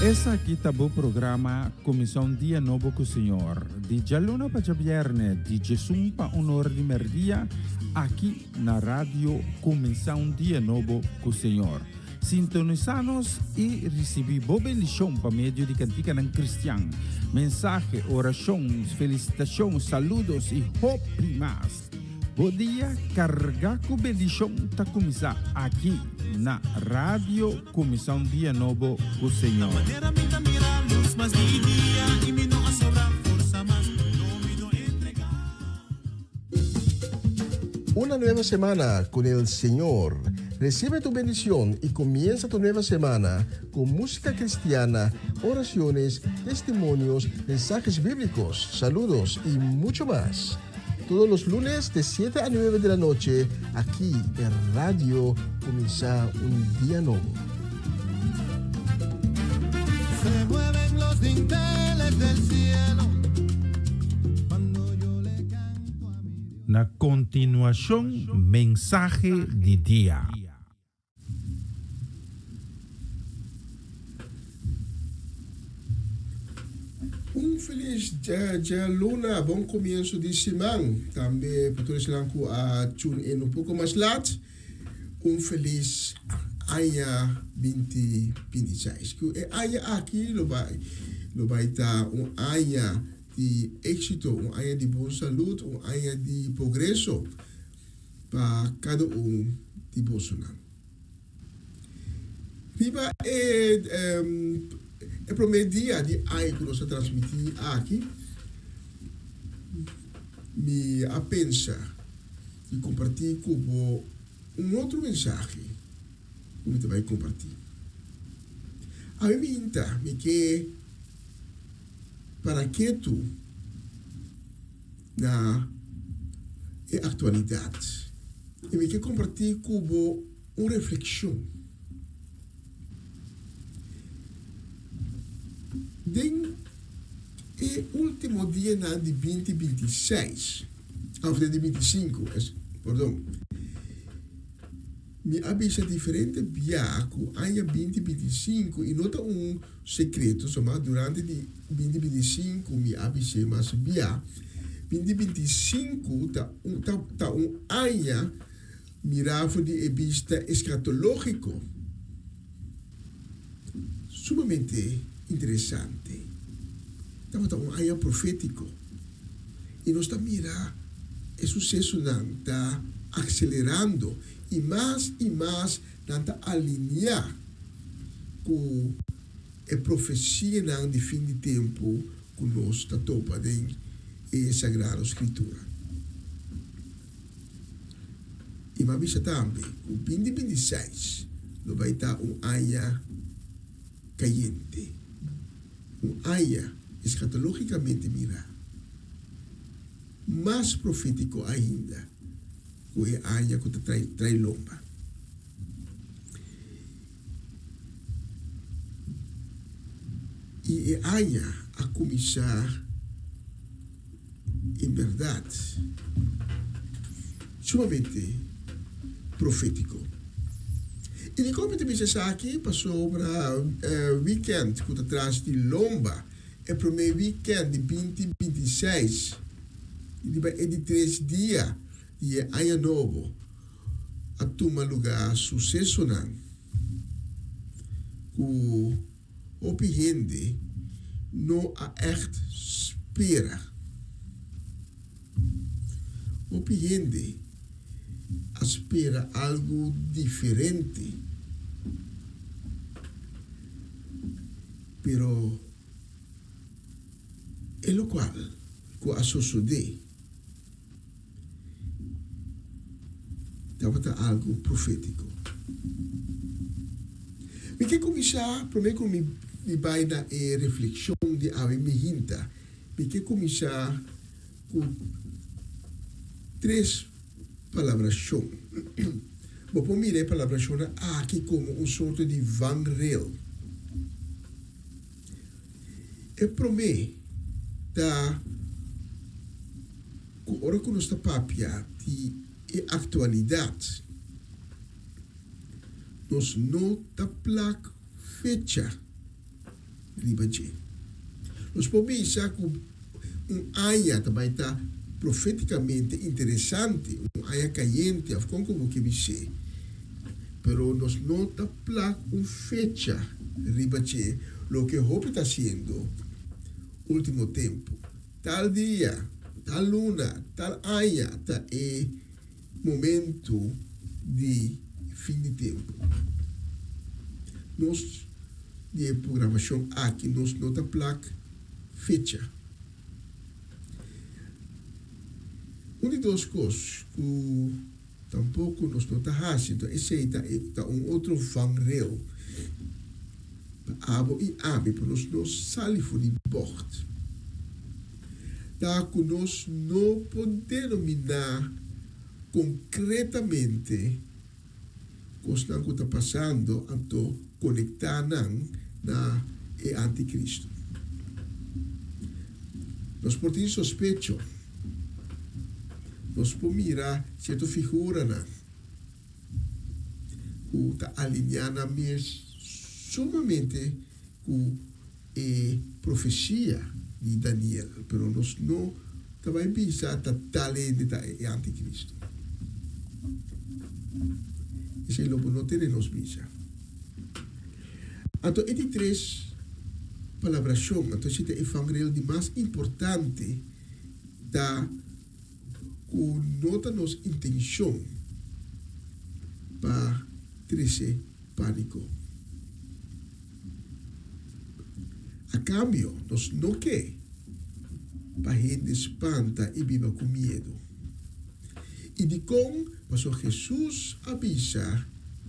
Esaki ta bo programa Kuminsá un Dia Nobo ku Señor, di djaluna pa djabièrnè, di djesun pa un or di mèrdia, aki na Radio Kuminsá un Dia Nobo ku Señor. Sintonisá nos i risibí bo bendishon pa medio di kantikanan kristian, mensahe, orashon, felisitashon, saludos i hopi mas. Bo dia carga cu bendicion ta cuminsa aki na Radio Cuminsa un Dia Nobo cu Señor. Una nueva semana con el Señor. Recibe tu bendición y comienza tu nueva semana con música cristiana, oraciones, testimonios, mensajes bíblicos, saludos y mucho más. Todos los lunes de 7 a 9 de la noche, aquí en Radio Comienza un Día Nuevo. Se mueven los dinteles del cielo cuando yo le canto a mi Dios. Na kontinuashon mensahe di dia. Un felis djaluna, bon komienso di siman. Tambe pa tur esnan ku a tune in un poko mas lat, un felis aña binti binti seis. Ku e aña aki lo bai lo bai ta un aña di éksito, un aña di bon salud, un aña di progreso. Pa kada un di bosonan. Riba e e promé dia di aña ku nos a transmití aki, mi a pensa di kompartí ku bo un otro mensahe ku mi ta bai kompartí. Ami minta mi ke para ketu na e aktualidat i mi ke kompartí ku bo un reflekshon. Den e último dianan di binti binti seis, òf den di binti sinku, pordon, Mi a bisa diferente bia ku aña binti binti sinku i no ta un sekreto soma durante di binti binti sinku mi a bis'é mas bia. Binti binti sinku ta un ta ta un aña mirá for di e bista eskatológiko sumamente interesante. Tabata un aña profétiko i nos ta mira e susesonan ta akselerando i mas i mas nan ta alineá ku e profesianan di fin di tempu ku nos ta topa den e Sagrado Skritura. I m'a bisa tambe ku binti binti seis lo bai ta un aña kayente, un aña eskatológikamente mirá mas profétiko ainda ku e aña ku ta trai lomba. I e aña a kuminsá en bèrdat sumamente profétiko. I dikon mi ta bisa esaki? Pasobra wikènt ku ta tras di lomba, e promé wikènt di binti binti seis, riba e di tres dia di e aña nobo, a tuma lugá susesonan ku hopi hende no a ègt spera. Hopi hende a spera algu diferente, pero e lokual ku a sosodé Tabata algu profétiko. Mi ke kuminsá, promé ku mi bai na e reflekshon di awe mi hinta, mi ke kuminsá ku tres palabrashon. Bo por mira e palabrashonnan aki komo un sorto di vangrail. E promé ta ku ora ku nos ta papia di e aktualidat, Nos no ta plak fecha riba dje. Nos por bisa ku un aña ta bai ta profétikamente interesante, un aña kayente òf kon ku bo ke bis'é, pero nos no ta plak un fecha riba dje, loke hopi ta hasiendo último tempu. Tal dia, tal luna, tal aña ta e momentu di fin di tempu. Nos di e programashon aki nos no ta plak fecha. Un di dos kos ku tampoko nos no ta hasi, enton esei ta ta un otro vangrail pa abo i ami pa nos no sali for di bògt. Ta ku nos no por denominá konkretamente kosnan ku ta pasando anto konektá nan na e antikristu. Nos por tin sospecho, nos por mira sierto figuranan ku ta alineá nan mes sumamente ku e profesia di Daniel, pero nos no ta bai bisa ta tal hende ta e anticristo. Esei lo bo no tene nos bisa. Anto e di tres palabrashon, anto esei ta e vangrail di mas importante, ta ku no ta nos intenshon pa trese pániko. A kambio, nos no ke pa hende spanta i biba ku miedu. I dikon? Pasobra Hesus a bisa,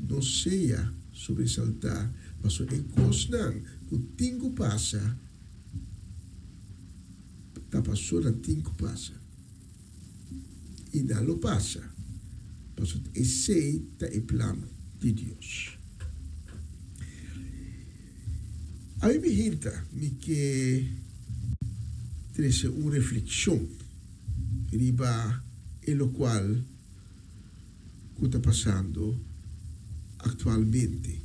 No sea sobresaltá, pasobra e kosnan ku tin ku pasa ta pasobra nan tin ku pasa. I nan lo pasa, pasobra esei ta e plan di Dios. Ami mi hinta mi ke trese un reflekshon riba e lokual ku ta pasando aktualmente.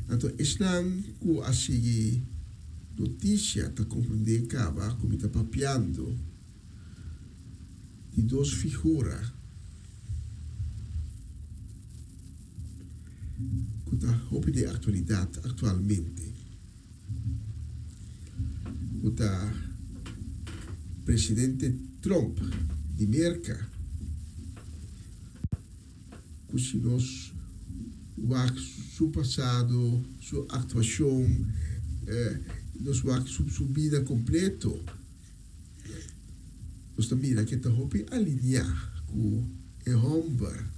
Anto esnan ku a sigui notisia ta komprendé kaba ku mi ta papiando di dos figura ku ta hopi den aktualidat aktualmente, ku ta presidente Trump di Merka. Ku si nos wak su pasado, su aktuashon, nos wak su bida kompleto, nos ta mira ke ta hopi alineá ku e hòmber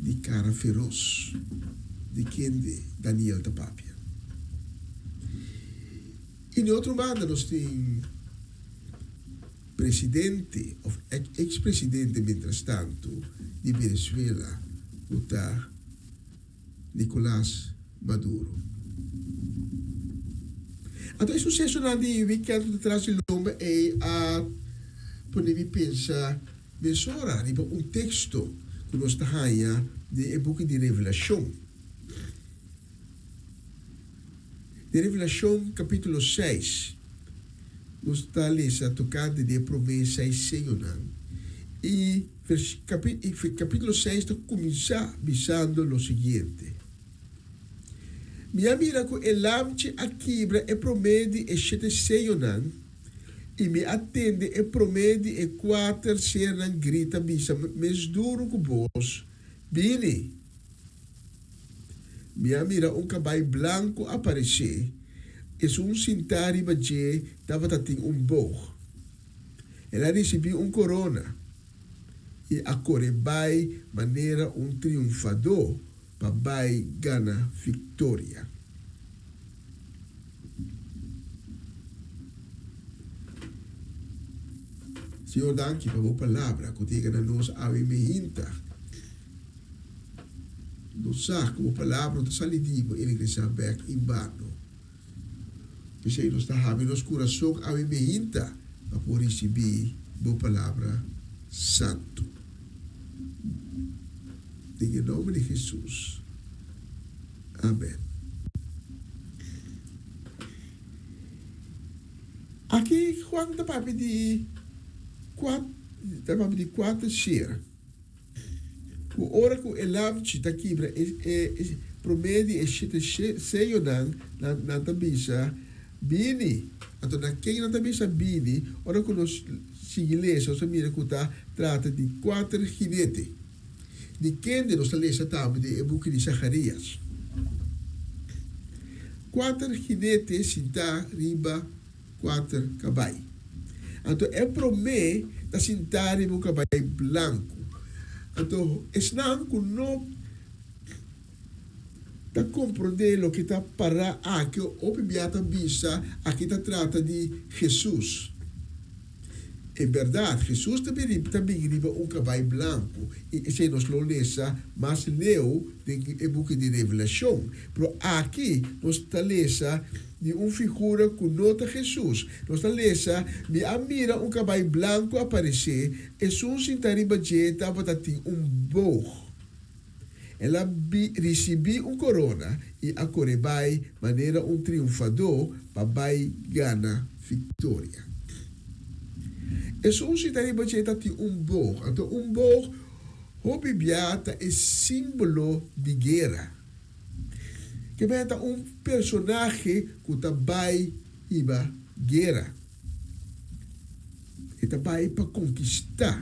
di kara feros di kende Daniel ta papia. I di otro banda nos tin Presidente of ex presidente mientrastanto di Venezuela cu ta Nicolas Maduro. Anto e sucesonan di weekend cu ta tras di lomba ey a pone mi pensa mesora riba un texto cu nos ta haya den e buki di Revelacion. Den Revelashon kapítulo seis, nos ta lesa tokante di e promé seis señonan. I kapítulo seis ta kuminsá bisando lo siguiente, Mi a mira ku e Lamchi a kibra e promé di e shete señonan, i mi a tende e promé di e kuater sernan grita bisa mes duru ku bos, Bini! Mi a mira un kabai blanku aparesé, esun sintá riba dje tabata tin un boog. El a risibí un korona i a kore bai manera un triunfadó pa bai gana viktoria. Señor danki pa bo palabra ku ta yega na nos awe mehinta. Nos sa ku bo palabra no ta sali di bo i regresá bèk en bano. P'esei nos ta habri nos kurason awe mehinta pa por risibí bo palabra santu. Den e nomber di Hesus. Amen. Aki Juan ta papia di kuat ta papia di kuater ser. Ku ora ku e lamchi ta kibra e e promé di e shete seyonan, nan nan ta bisa, Bini! Anto na ken nan ta bisa bini? Ora ku nos sigui lesa nos ta mira ku ta trata di kuater jinete. Di kende nos ta lesa tambe den e buki di Zacharias. Kuater jinete sintá riba kuater kabai. Anto e promé ta sintá riba un kabai blanku. Anto esnan ku no ta komprondé loke ta pará aki hopi bia ta bisa aki ta trata di Hesus. En bèrdat, Hesus ta bini ta bin riba un kabai blanku, i esei nos lo lesa mas leu den e buki di Revelashon. Pero aki nos ta lesa di un figura ku no ta Hesus. Nos ta lesa, Mi a mira un kabai blanku aparesé, esun sintá riba dje tabata tin un boog. El a risibí un korona i a kore bai manera un triunfadó pa bai gana viktoria. Esun si ta riba dje ta tin un boog. Anto un boog hopi bia ta e símbolo di guera. Ke bia ta un personahe ku ta bai hiba guera. E ta bai pa konkistá.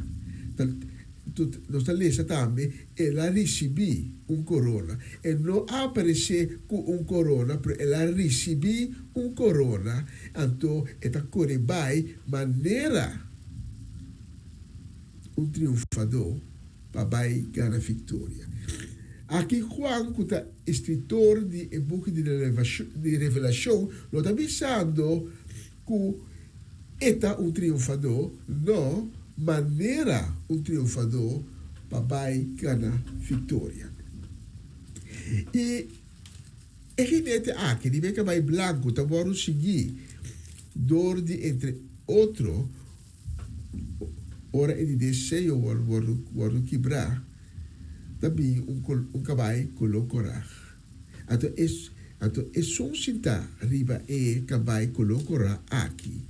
Nos ta lesa tambe, El a risibí un korona. E no a aparesé ku un korona, pero el a risibí un korona. Anto e ta kore bai manera un triunfadó pa bai gana viktoria. Aki Juan, ku ta eskritor di e buki di Revelashon, no ta bisando Ku e ta un triunfadó, no manera un triunfadó pa bai gana viktoria. I e jinete aki riba e kabai blanku ta wòrdu sigui dor di entre otro ora e di deseo wòrdu kibrá ta bin un kabai koló korá. Anto e anto esun sintá riba e kabai koló korá aki,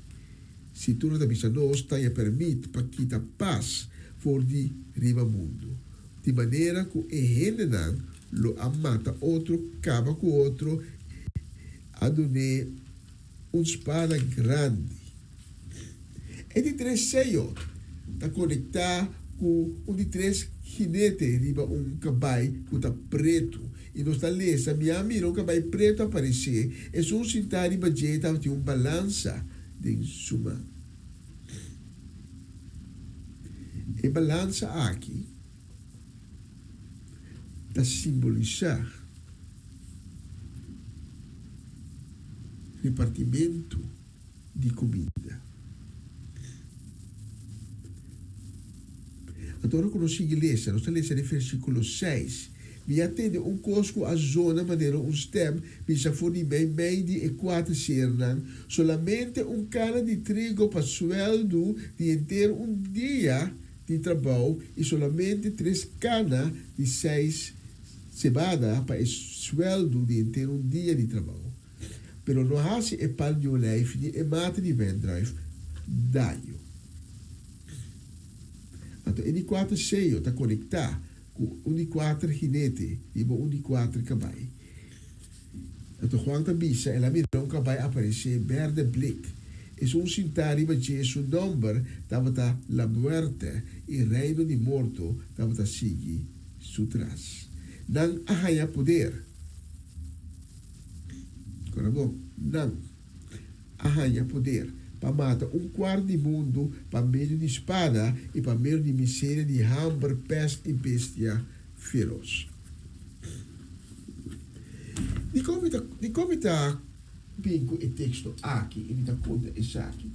si tur ta bisa nos ta ya permit pa kita pas for di riba mundu, di manera ku e hendenan lo a mata otro, kaba ku otro, a dun'é un spada grandi. E di tres seyo ta konektá ku un di tres jinete riba un kabai ku ta pretu. I nos ta lesa, Mi a mira un kabai pretu aparesé, esun sintá riba dje tabatin un balansa den su man. E balansa aki ta simbolisá repartimentu di kuminda. Anto ora ku nos sigui lesa, nos ta lesa den versíkulo seis, Mi a tende un kos ku a zona manera un stèm bisa for di meimei di e kuater sernan, Solamente un kana di trigo pa suèldu di henter un dia di trabou i solamente tres kana di seis sebada pa e suèldu di henter un dia di trabou. Pero no hasi e pal di olijf ni e mata di wendruif daño. Anto e di kuater seyo ta konektá ku un di kuater hinete riba un di kuater kabai. Anto Juan ta bisa, El a mira un kabai aparesé berde blik. Esun sintá riba dje su nòmber tabata La Muerte i reino di morto tabata sigui su tras. Nan a haña poder. Kora bo, nan a haña poder pa mata un kuart di mundu pa medio di spada i pa medio di miseria di hamber, pèst i bestia feros. Dikon mi ta, dikon mi ta bin ku e teksto aki i mi ta konta esaki?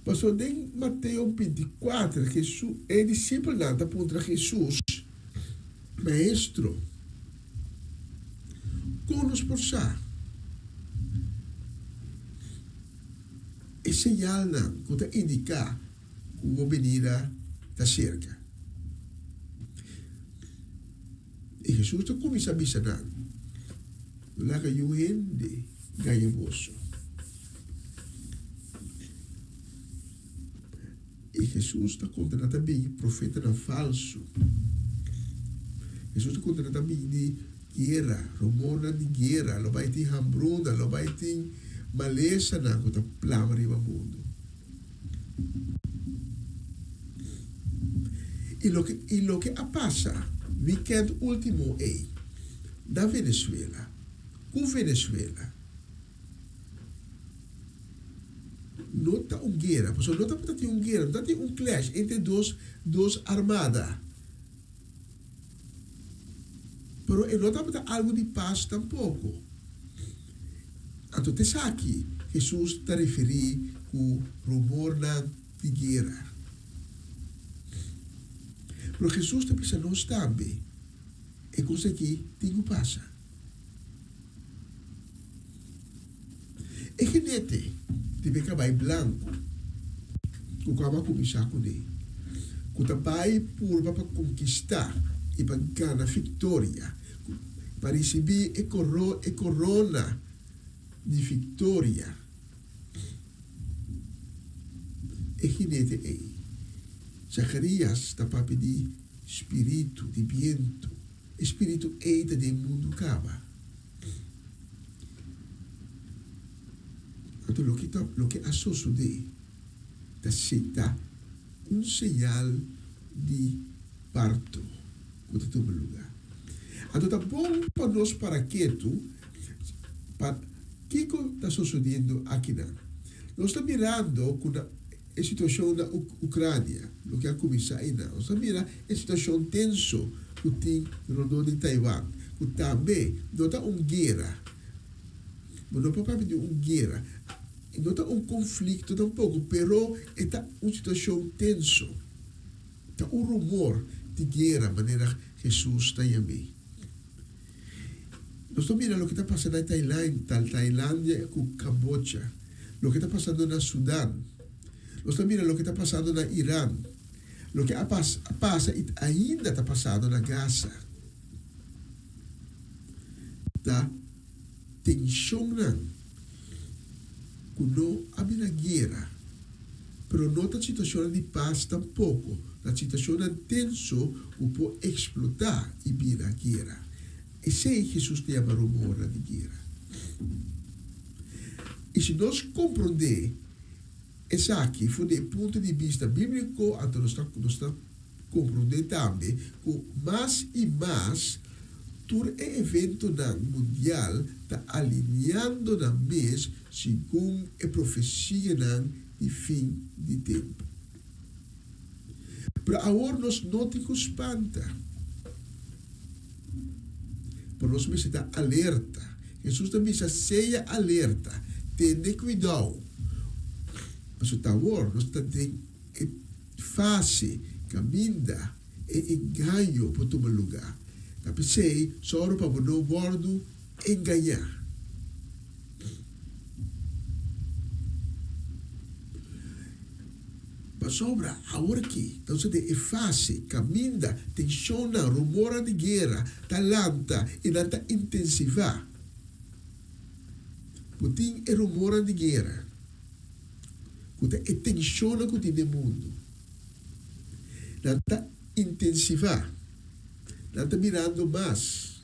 Pasobra den Mateo bintikuater, Hesus, e disipelnan ta puntra Hesus, Maestro, kon nos por sa e señalnan ku ta indiká ku bo benida ta serka? I Hesus ta kuminsá bisa nan, No laga yu hende gaña boso. I Hesus ta konta nan ta bini profetanan falsu. Hesus ta konta nan ta bini di guera, rumornan di guera, lo bai tin hambruna, lo bai tin malesanan ku ta plama riba mundu. I loke i loke a pasa wikènt último ei na Venezuela ku Venezuela no ta un guera, pasobra no tabata tin un guera, no ta tin un clash entre dos dos armada, pero e no tabata algu di pas tampoko. Anto t'esaki Hesus ta referí ku rumornan di guera. Pero Hesus ta bisa nos tambe, e kos aki tin ku pasa. E jinete di be kabai blanku ku kaba kuminsá kuné, ku ta bai purba pa konkistá i pa gana viktoria, Pa risibí e e korona di viktoria, e jinete ei. Zacharias ta papia di spiritu, di bientu. E spiritu ei ta den mundu kaba. Anto loke ta loke a sosodé ta ta un señal di parto. ku ta tuma lugá. Anto ta bon pa nos para ketu pa kiko ta sosodiendo akinan. Nos ta mirando ku na e situashon na Ukrania, loke a kuminsá einan. Nos ta mira e situashon tenso ku tin rondó di Taiwan, ku tambe no ta un guera, bo no por papia di un guera, no ta un konflikto tampoko, pero e ta un situashon tenso. Ta un rumor di guera manera Hesus ta yam'é. Nos ta mira loke ta pasa na Tailandia ku Kambocha, loke ta pasando na Sudan. Nos ta mira loke ta pasando na Iran, loke a pasa i ainda ta pasando na Gaza. Ta tenshonnan ku no a bira guera, pero no ta situashonnan di pas tampoko, ta situashonnan tenso ku por eksplotá i bira guera. Esei Hesus ta yama rumornan di guera. I si nos komprondé esaki for di e punto di bista bíbliko, anto nos ta nos ta Komprondé tambe ku mas i mas tur e eventonan mundial ta aliniando nan mes segun e profesianan di fin di tempu. Pero awor nos no tin ku spanta, pero nos mester ta alerta. Hesus ta bisa, Sea alerta, tene kuidou, pasobra ta awor nos ta den e fase kaminda e engaño por tuma lugá. Ta p'esei, sòru pa bo no wòrdu engañá. Pasobra aworakí nos ta den e fase kaminda tenshonnan, rumornan di guera ta lanta i nan ta intensivá. Bo tin e rumornan di guera. Ku ta e tenshonnan ku tin den mundu. Nan ta intensivá, nan ta mirando mas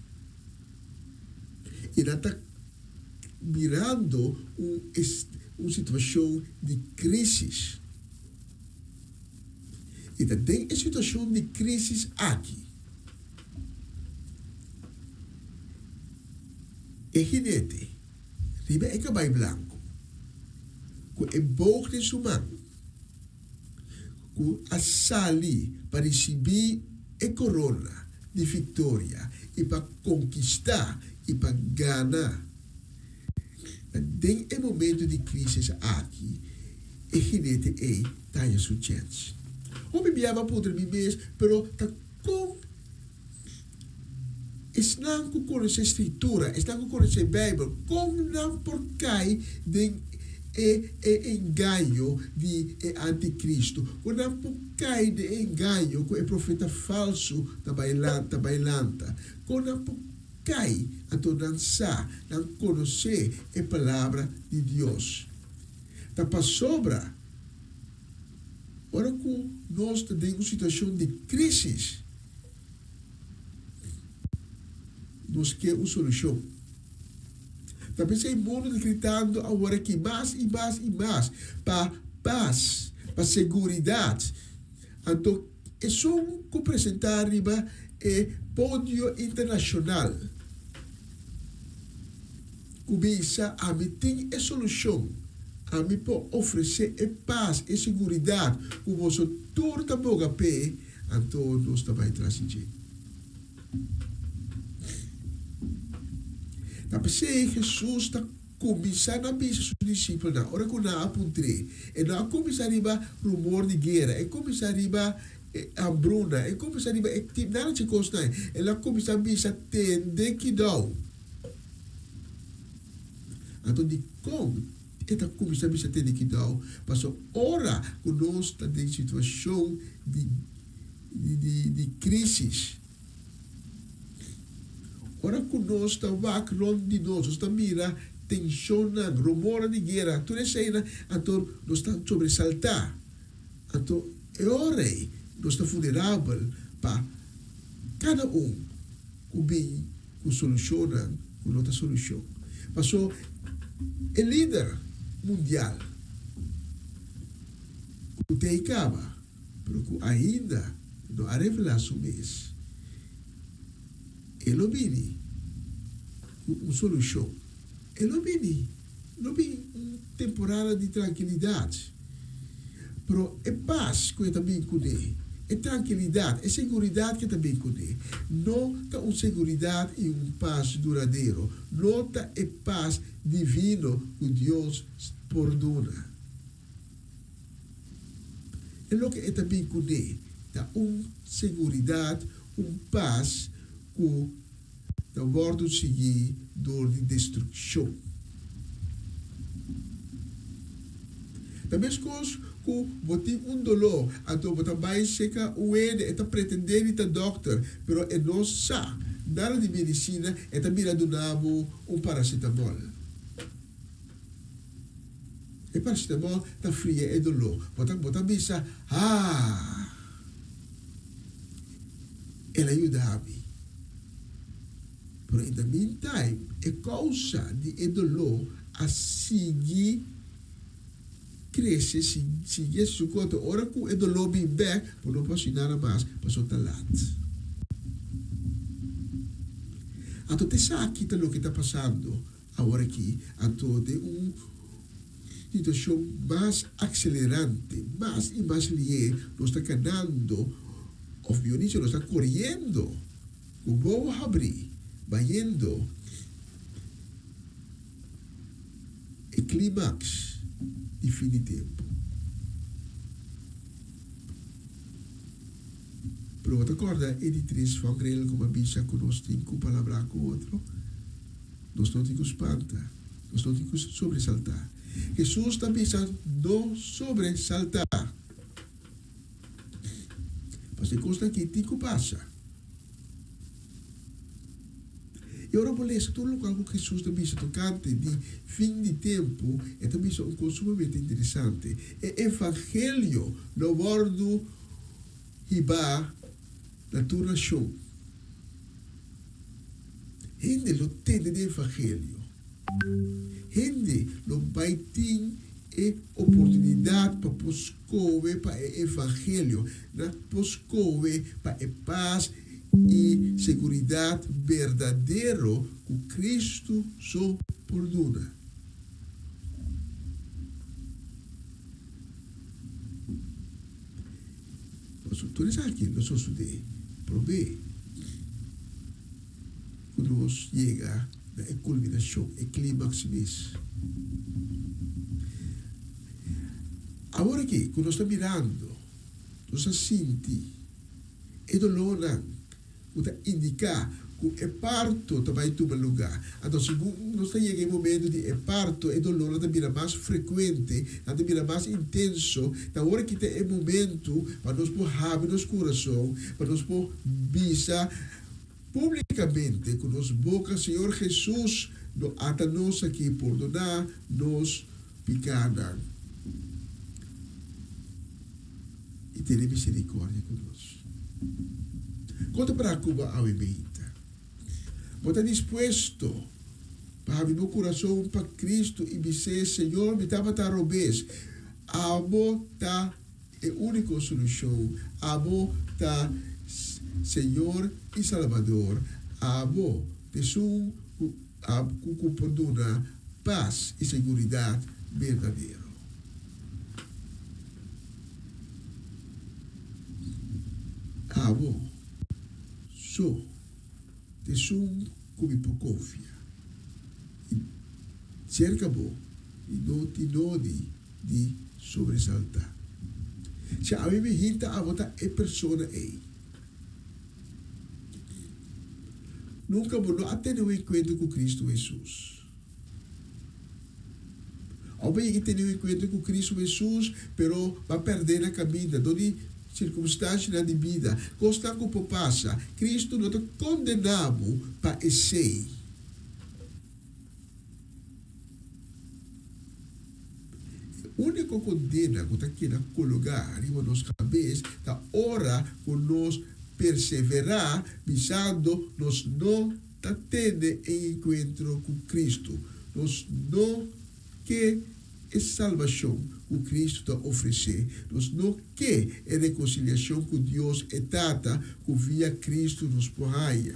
i nan ta mirando un un situashon di krísis. I ta den e situashon di krísis aki e hinete. Riba e kabai blanku, ku e boog den su man, ku a sali pa risibí e korona di viktoria i pa konkistá i pa gana. Ta den e momentu di krísis aki e jinete ei ta haña su chèns. Hopi bia bo a puntra mi mes, pero ta kon Esnan ku konosé Skritura, esnan ku konosé Beibel, kon nan por kai den e e engaño di e antikristu, ku nan por kai den e engaño ku e profeta falsu ta bai lanta bai lanta, kon nan por kai anto nan sa, nan konosé e Palabra di Dios. Ta pasobra ora ku nos ta den un situashon di krísis, nos ke un solushon. Ta p'esei mundu ta gritando aworaki mas i mas i mas pa pas, pa seguridat. Anto esun ku presentá riba e podio internashonal ku bisa ami tin e solushon, ami por ofresé e pas, e seguridat ku boso tur ta boga p'e, anto nos ta bai tras di dje. Ta p'esei Hesus ta kuminsá na bisa su disipelnan ora ku nan a puntr'é. E no a kuminsá riba rumor di guera, e kuminsá riba e hambruna, e kuminsá riba e tip nada dje kosnan. El a kuminsá bisa, Tende kidou. Anto dikon e ta kuminsá bisa tende kidou? Pasobra ora ku nos ta den situashon di di krísis. Ora ku nos ta wak rònt di nos, nos ta mira tenshonnan, rumornan di guera, tur eseinan, anto nos ta sobresaltá. Anto e ora ei nos ta vulnerabel pa kada un ku bin ku solushonnan ku no ta solushon. Paso e lider mundial ku t'ei kaba, Pero ku ainda no a revelá su mes. E lo bini ku un solushon. E lo bini. Lo bin un temporada di trankilidat. Pero e pas ku e ta bin kuné, e trankilidat, e seguridat ku e ta bin kuné, no ta un seguridat i un pas duradero. No ta e pas divino ku Dios por duna. E loke e ta bin kuné ta un seguridat, un pas ku ta wòrdu sigui dor di destrukshon. Ta meskos ku bo tin un doló, anto bo ta bai seka un hende, e ta pretendé di ta dòkter, pero e no sa nada di medisina, e ta bira duna bo un parasetamòl. E paracetamol ta fria e doló. Bo ta bo ta bisa, Haa! El a yuda mi. Pero in the meantime, e kousa di e doló a sigui krese, sigui hasi su kos. Ora ku e doló bin bèk, bo no por hasi nada mas pasobra ta lat. Anto ta esaki ta loke ta pasando. Awor aki anto den un situashon mas akselerante, mas i mas lihé nos ta kanando, òf mihó dicho nos ta koriendo ku wowo habrí, bayendo e klimaks di fin di tempu. Pero bo ta kòrda e di tres vangrail ku bo a bisa ku nos tin ku palabrá ku otro? Nos no tin ku spanta, nos no tin ku sobresaltá. Hesus ta bisa no sobresaltá. Pasobra e kosnan akí tin ku pasa. I ora bo lesa tur lokual ku Hesus ta bisa tokante di fin di tempu, e ta bisa un kos sumamente interesante, E evangelio lo wòrdu hibá na tur nashon. Hende lo tende di evangelio. Hende lo bai tin e oportunidat pa por skohe pa e evangelio. Nan por skohe pa e pas i seguridat berdadero ku Kristu so por duna. Pasobra tur esaki lo sosodé promé ku nos yega na e kulminashon, e klímaks mes. Awor aki ku nos ta mirando, nos ta sinti e dolónan ku ta indiká. ku e parto ta bai tuma lugá. Anto segun nos ta yega e momento di e parto, e dolornan ta bira mas frekuente, nan ta bira mas intenso. Ta ora ki ta e momento pa nos por habri nos kurason, pa nos por bisa públikamente ku nos boka, Señor Hesus, no ata nos aki, pordoná nos pikánan i tene miserikòrdia ku nos. Kon ta para ku bo awe meinta? Bo ta dispuesto pa habri bo kurason pa Kristu i bis'é, Señor, mi tabata robes. Abo ta e úniko solushon. Abo ta Señor i Salbador. Abo ta esun ku ku por duna pas i seguridat berdadero. Abo so ta esun ku mi por konfia, i serka bo mi no tin nodi di sobresaltá. Si ami mi hinta abo ta e persona ei. Nunka bo no a tene un enkuentro ku Kristu Hesus. Abo bo yega tene un enkuentro ku Kristu Hesus, pero bo a pèrdè na kaminda dor di sirkunstansianan di bida, kosnan ku por pasa. Kristu no ta kondená bo pa esei. E úniko kondena ku ta keda kologá riba nos kabes ta ora ku nos perseverá bisando nos no ta tene e enkuentro ku Kristu. Nos no ke e salbashon ku Kristu ta ofresé. Nos no ke e rekonsiliashon ku Dios e Tata ku via Kristu nos por haña.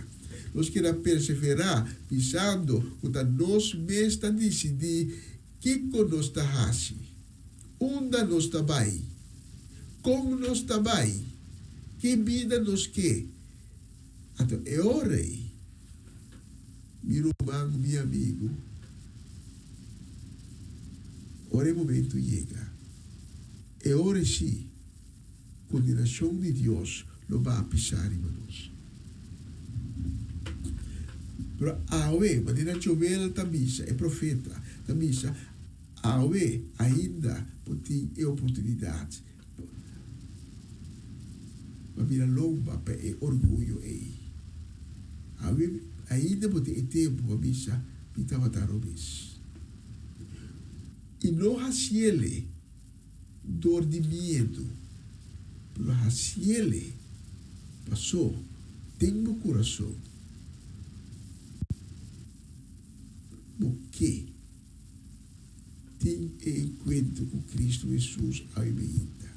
Nos keda perseverá bisando ku ta nos mes ta disidí kiko nos ta hasi, unda nos ta bai, kon nos ta bai, ki bida nos ke. Anto e ora ei, mi ruman, mi amigu, ora e momento yega, e ora ei sí, kondenashon di Dios lo baha pisá riba nos. Pero awe, manera Joel ta bisa, e profeta ta bisa, awe ainda bo tin e oportunidat pa bira lomba pa e orguyo ei. Awe ainda bo tin e tempu pa bisa, Mi tabata robes. I no hasiele dor di miedu, pero hasiele paso den bo kurason bo ke tin e enkuentro ku Kristu Hesus awe mainta.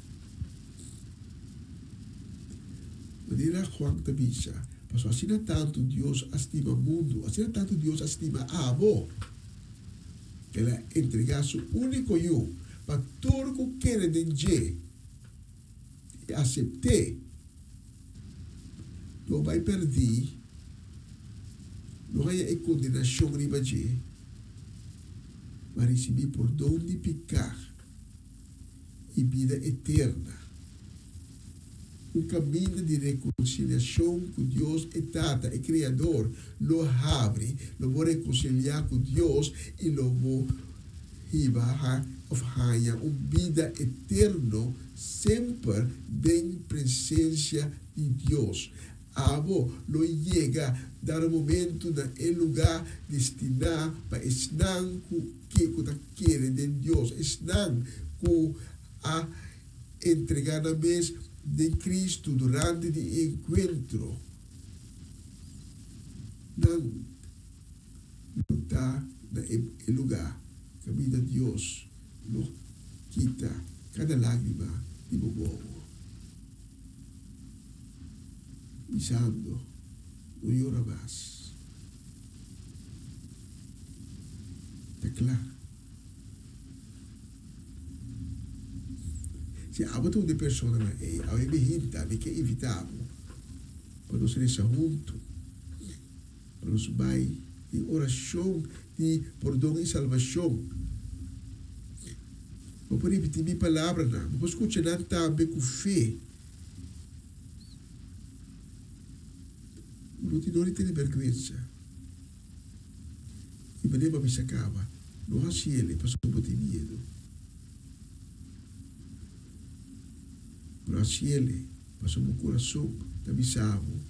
Manera Juan ta bisa, Pasobra asina tantu Dios a stima mundu, asina tantu Dios a stima abo, El a entregá su úniko Yu pa tur ku kere den dje i asept'é no bai pèrdí, no haña e kondenashon riba dje, ma risibí pordon di piká i bida eterna. Un kaminda di rekonsiliashon ku Dios e Tata, e Kreador, lo habri, lo bo rekonsiliá ku Dios i lo bo hiba òf haña un bida eterno semper den presensia di Dios. Abo lo yega dado momentu na e lugá destiná pa esnan ku ke ku ta kere den Dios, esnan ku a Entregá nan mes den Cristo durante di e encuentro, nan lo ta na e lugar caminda Dios lo kita cada lágrima di bo bobo, bisando, No yora mas. Ta cla. Si abo ta un di e personanan ei, awe mi hinta, mi ke invitá bo pa nos resa huntu, pa nos bai den orashon di pordon i salbashon. Bo por ripití mi palabranan, bo por skucha nan tambe ku fe. Bo no tin nodi tene bèrgwensa. I manera bo a bisa kaba, no hasi el pasobra bo tin miedu. Pero hasi el pasobra bo kurason ta bisa bo,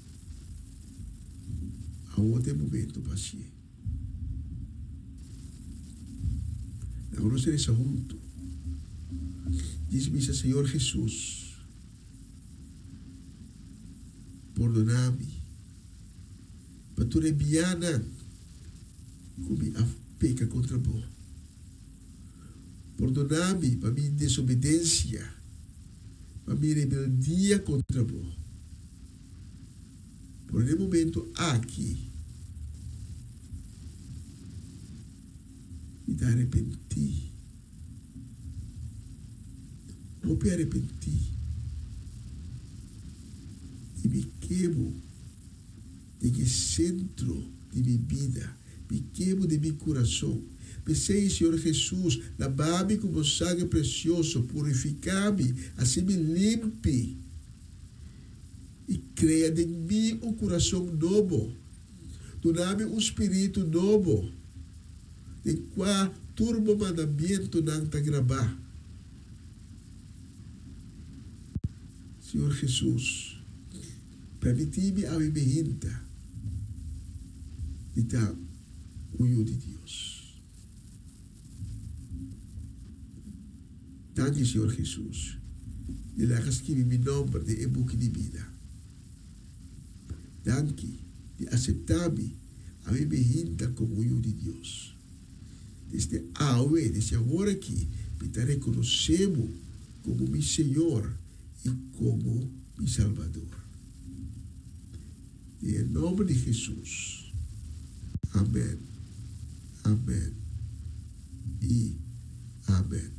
Awor ta e momento pa hasié. Laga nos resa huntu. Djis bisa, Señor Hesus, pordoná mi pa tur e bianan ku mi a peka kontra bo. Pordoná mi pa mi desobedensia, pa mi rebeldia kontra bo. Pero den e momento aki mi ta arepentí. Hopi arepentí i mi ke bo den e sentro di mi bida, mi ke bo den mi kurason. P'esei, Señor Hesus, laba mi ku bo sangre presioso, purifiká mi, hasi mi limpi i krea den mi un kurason nobo. Duna mi un spiritu nobo. Den kua tur bo mandamientonan ta grabá. Señor Hesus, permití mi awe mehinta di ta un yu di Dios. Danki, Señor Hesus, di laga skibi mi nomber den e buki di bida. Danki di aseptá mi awe mi hinta komo yu di Dios. Desde awe, desde awor aki, mi ta rekonosé bo komo mi Señor i komo mi Salbador. Den e nòmber di Hesus, amèn, amèn i amèn.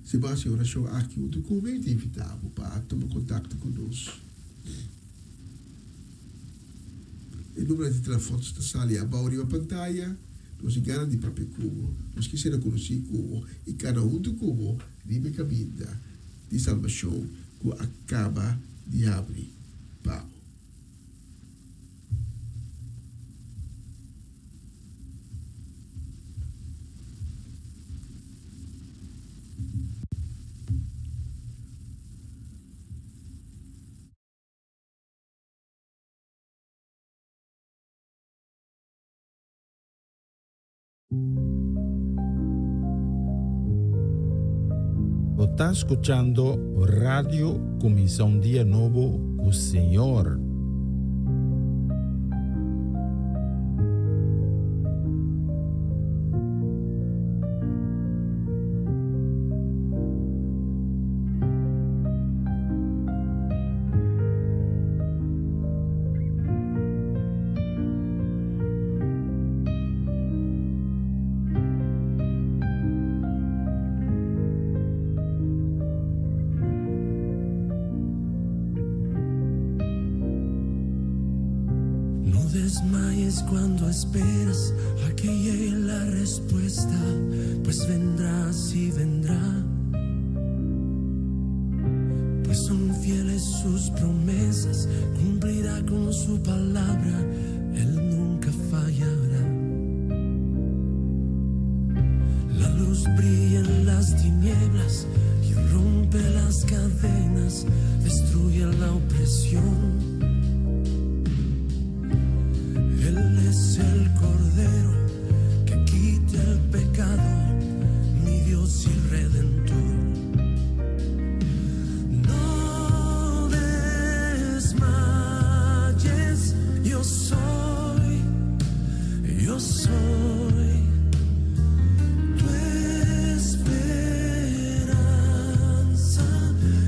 Si bo hasi e orashon aki huntu ku mi, mi ta invitá bo pa tuma kontakto ku nos. E numero di telefòn ta sali abou riba pantaya. Nos tin gana di papia ku bo. Nos ke sera konosí ku bo i kana huntu ku bo riba e kaminda di salbashon ku a kaba di habri pa bo. Bo ta scuchando Radio Cuminsa un Dia Nobo cu Señor. No desmayes cuando esperas a que llegue la respuesta, pues vendrá, si vendrá. Pues son fieles sus promesas, cumplirá con su palabra, él nunca fallará. La luz brilla en las tinieblas y rompe las cadenas, destruye la opresión. Él es el Cordero que quita el pecado, mi Dios y Redentor. No desmayes, yo soy, yo soy tu esperanza.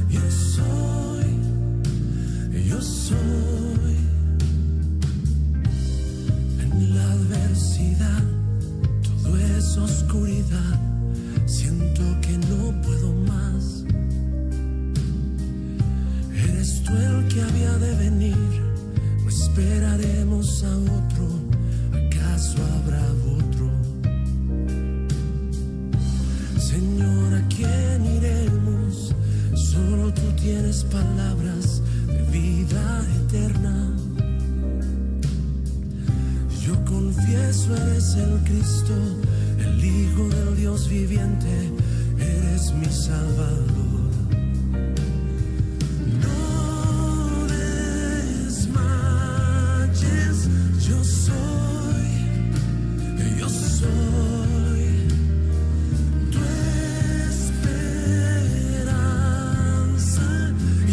Yo soy, yo soy. En la adversidad todo es oscuridad. Siento que no puedo más. Eres tú el que había de venir, o esperaremos a otro, ¿acaso habrá otro? tienes palabras de vida eterna. Yo confieso, eres el Cristo, el Hijo del Dios viviente, eres mi Salvador. No desmayes, yo soy, yo soy tu esperanza,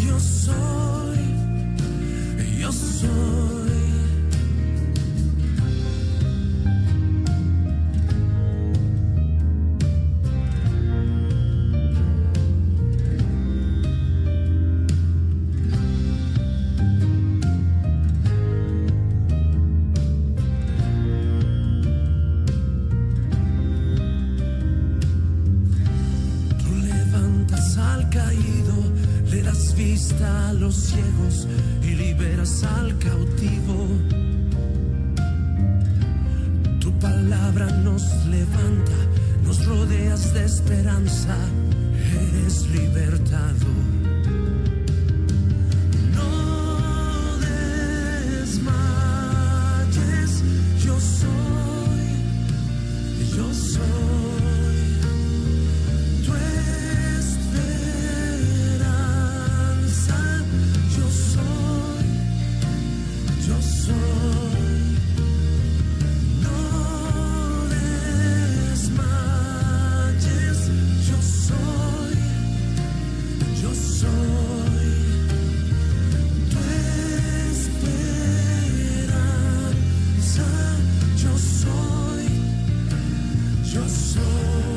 yo soy, yo soy. Tú levantas al caído, le das vista a los ciegos y liberas al cautivo. Tu palabra nos levanta, nos rodeas de esperanza, eres libertador. No desmayes, yo soy, yo soy tu esperanza, yo soy, yo soy. No desmayes, yo soy, yo soy tu esperanza, yo soy, yo soy. No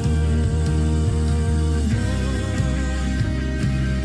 desmayes,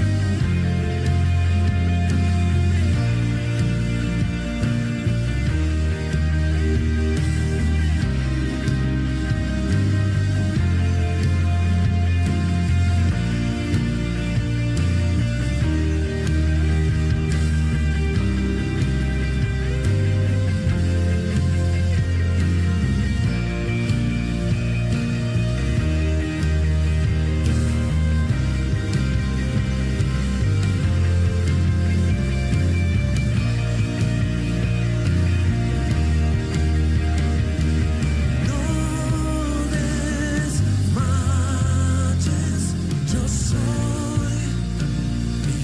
yo soy,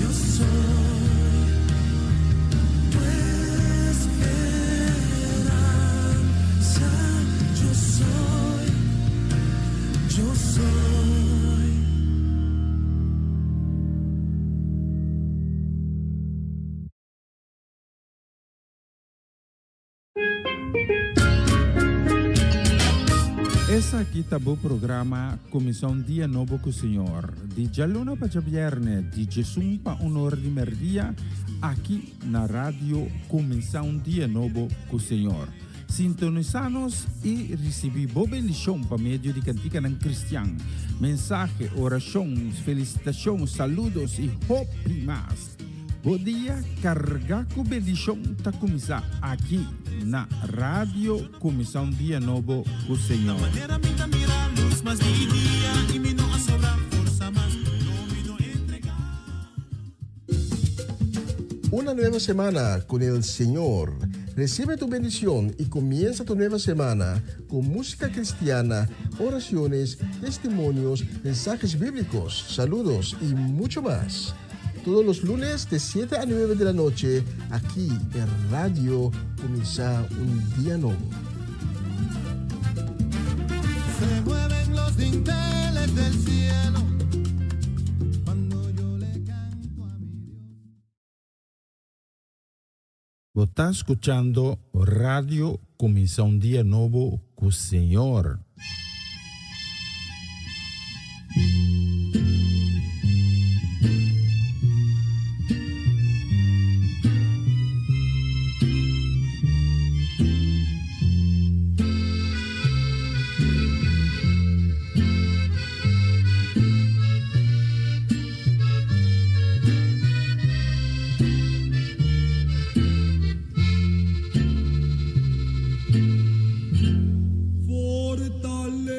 yo soy tu esperanza, yo soy, yo soy. Esaki ta bo programa Kuminsá un Dia Nobo ku Señor, di djaluna pa djabièrnè, di djesun pa un or di mèrdia, aki na Radio Kuminsá un Dia Nobo ku Señor. Sintonisá nos i risibí bo bendishon pa medio di kantikanan kristian, mensahe, orashon, felisitashon, saludos i hopi mas. Bo dia carga cu bendicion ta cuminsa aki na Radio Cuminsa un Dia Nobo cu Señor. Manera mi ta mira luz mas di dia y mi no a sobra forsa mas, no mi no entrega. Una nueva semana con el Señor. Recibe tu bendición y comienza tu nueva semana con música cristiana, oraciones, testimonios, mensajes bíblicos, saludos y mucho más. Todos los lunes de 7 a 9 de la noche, aquí en Radio Comienza un Día Nuevo. Se mueven los dinteles del cielo cuando yo le canto a mi Dios. Bo ta scuchando Radio Cuminsa un Dia Nobo cu Señor. Fortaleza.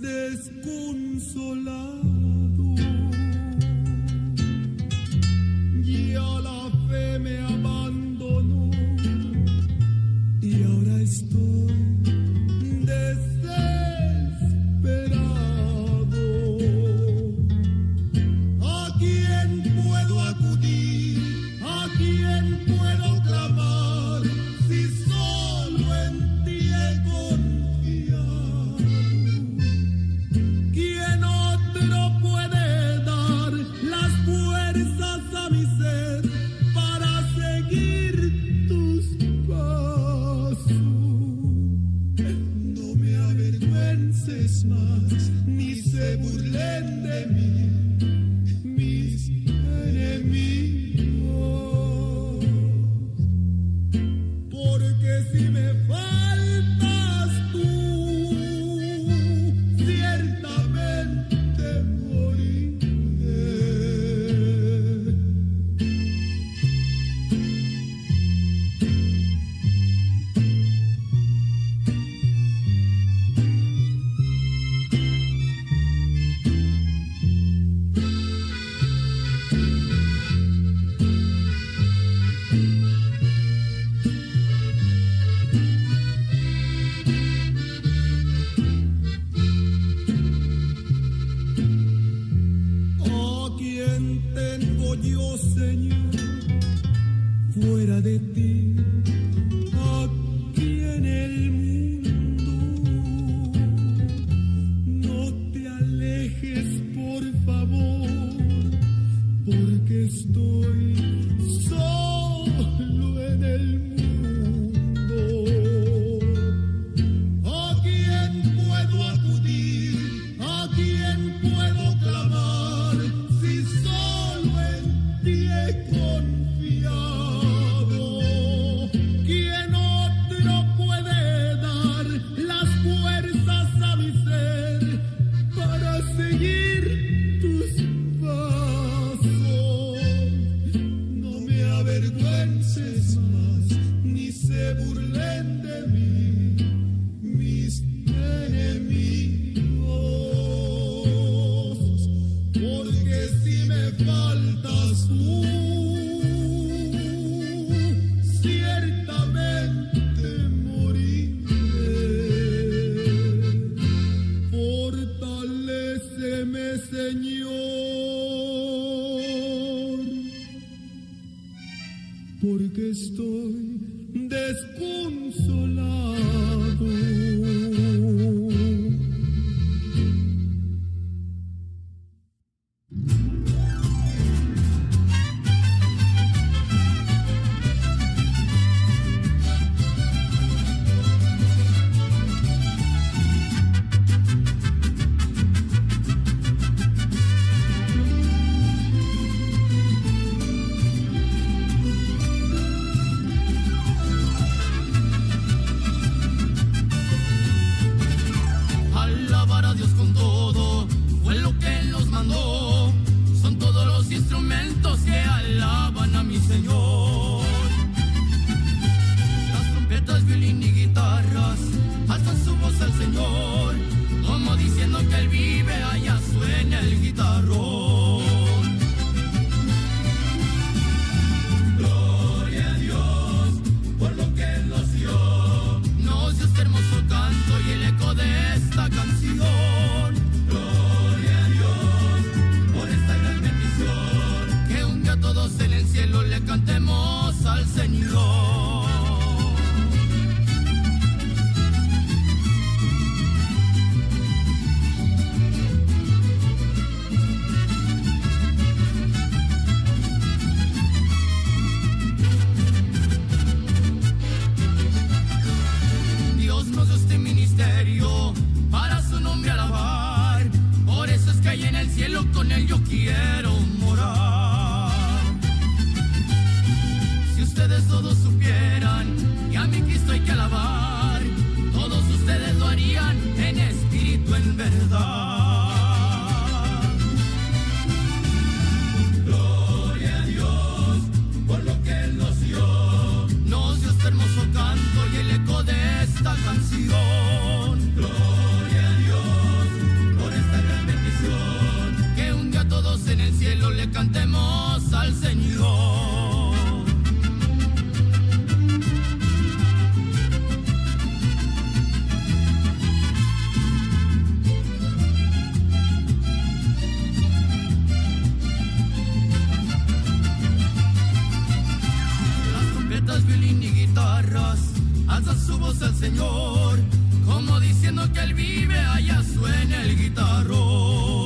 desconsolado. Ya la fe me abandonó y ahora estoy desesperado. ¿A quién puedo acudir? ¿A quién puedo clamar? Si solo en ti he confiado. ¿Quién otro puede dar las fuerzas a mi ser para seguir tus pasos? No me avergüences más, ni se burlen de mí mis enemigos. Porque si me faltas tú, ciertamente moriré. ¿A quién tengo yo, Señor, fuera de ti? Aquí en el mundo. No te alejes, por favor, porque estoy solo en el mundo. ¿A quién puedo acudir? ¿A quién puedo clamar? Si solo en ti he confiado. ¿Quién otro puede dar las fuerzas a mi ser para seguir tus pasos? No me avergüences más, ni se burlen de mí mis enemigos, porque si me faltas tú, ciertamente moriré. Fortaléceme, Señor, porque estoy desconsolado. Alabar a Dios con todo fue lo que Él nos mandó. Son todos los instrumentos que alaban a mi Señor. Las trompetas, violín y guitarras alzan su voz al Señor, como diciendo que Él vive, allá suena el guitarrón. Gloria a Dios por lo que Él nos dio. Nos dio este hermoso canto y el eco de esta canción. Gloria a Dios por esta gran bendición. Que un día todos en el cielo le cantemos al Señor. Dios nos dio este ministerio para su nombre alabar. Por eso es que ahí en el cielo con él yo quiero morar. Si ustedes todos supieran que a mi Cristo hay que alabar, todos ustedes lo harían en espíritu, en verdad. Gloria a Dios por lo que Él nos dio. Nos dio este hermoso canto y el eco de esta canción. Gloria a gritos al Señor, como diciendo que Él vive, allá suena el guitarrón.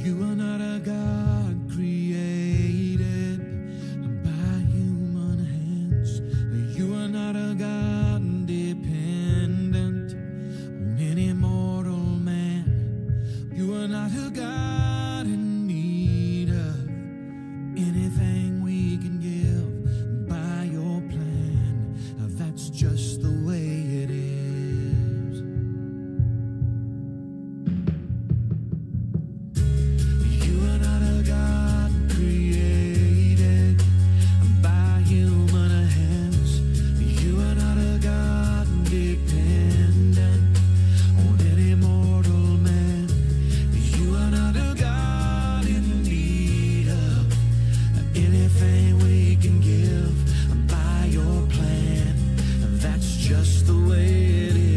You are not a God created by human hands. You are not a God dependent on any mortal man. You are not a God in need of anything we can give by your plan. That's just the way it is. You are not a God created by human hands. You are not a God dependent on any mortal man. You are not a God in need of anything we can give by your plan. That's just the way it is.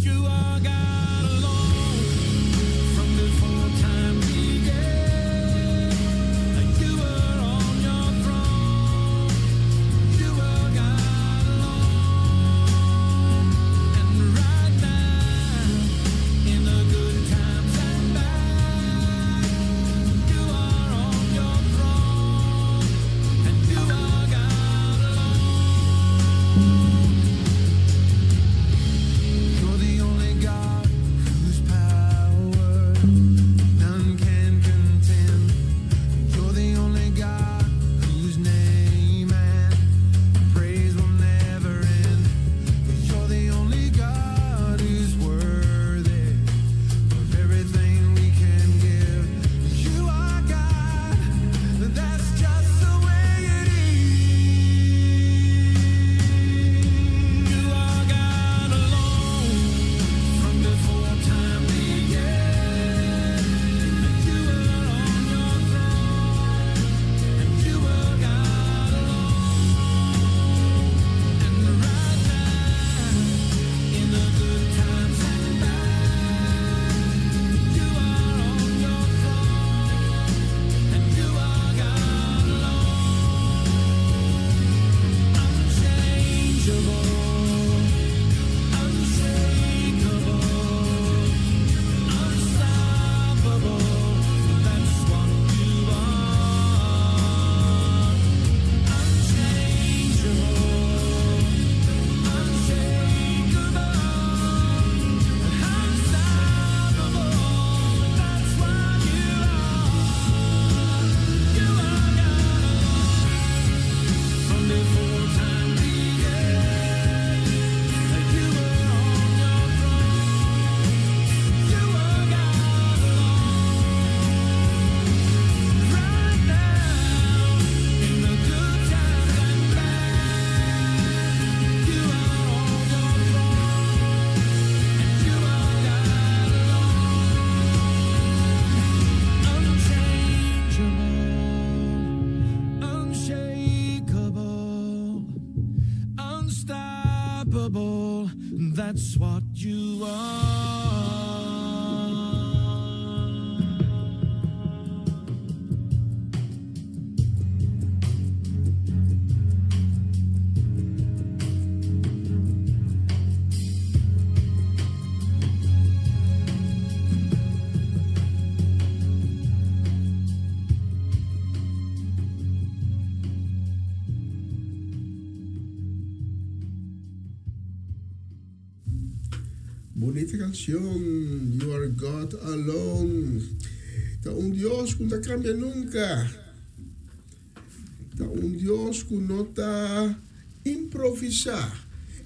You are God alone from before time began. You were on your throne. You are God alone. And right now, in the good times and bad, you are on your throne. And you are God alone. You're the only God whose power none can contend. You're the only God whose name and praise will never end. You're the only God who's worthy of everything we can give. You are God, that's just the way it is. You are God alone from before time began. You were on your throne, and you were God alone. And right now, in the good times and bad, you are on your throne, and you are God alone. Unchangeable, unshakable, unstoppable. That's what you are. Unchangeable, unshakable, unstoppable. That's what you are. You are God from before time began. You were on your throne. You were God alone. Right now, in the good times and bad, you are on your throne, and you are God alone. Unchangeable, unshakable, unstoppable. That's what you are. Bunita kansion, You Are God Alone. Ta un Dios ku no ta kambia nunka. Ta un Dios ku no ta improvisá.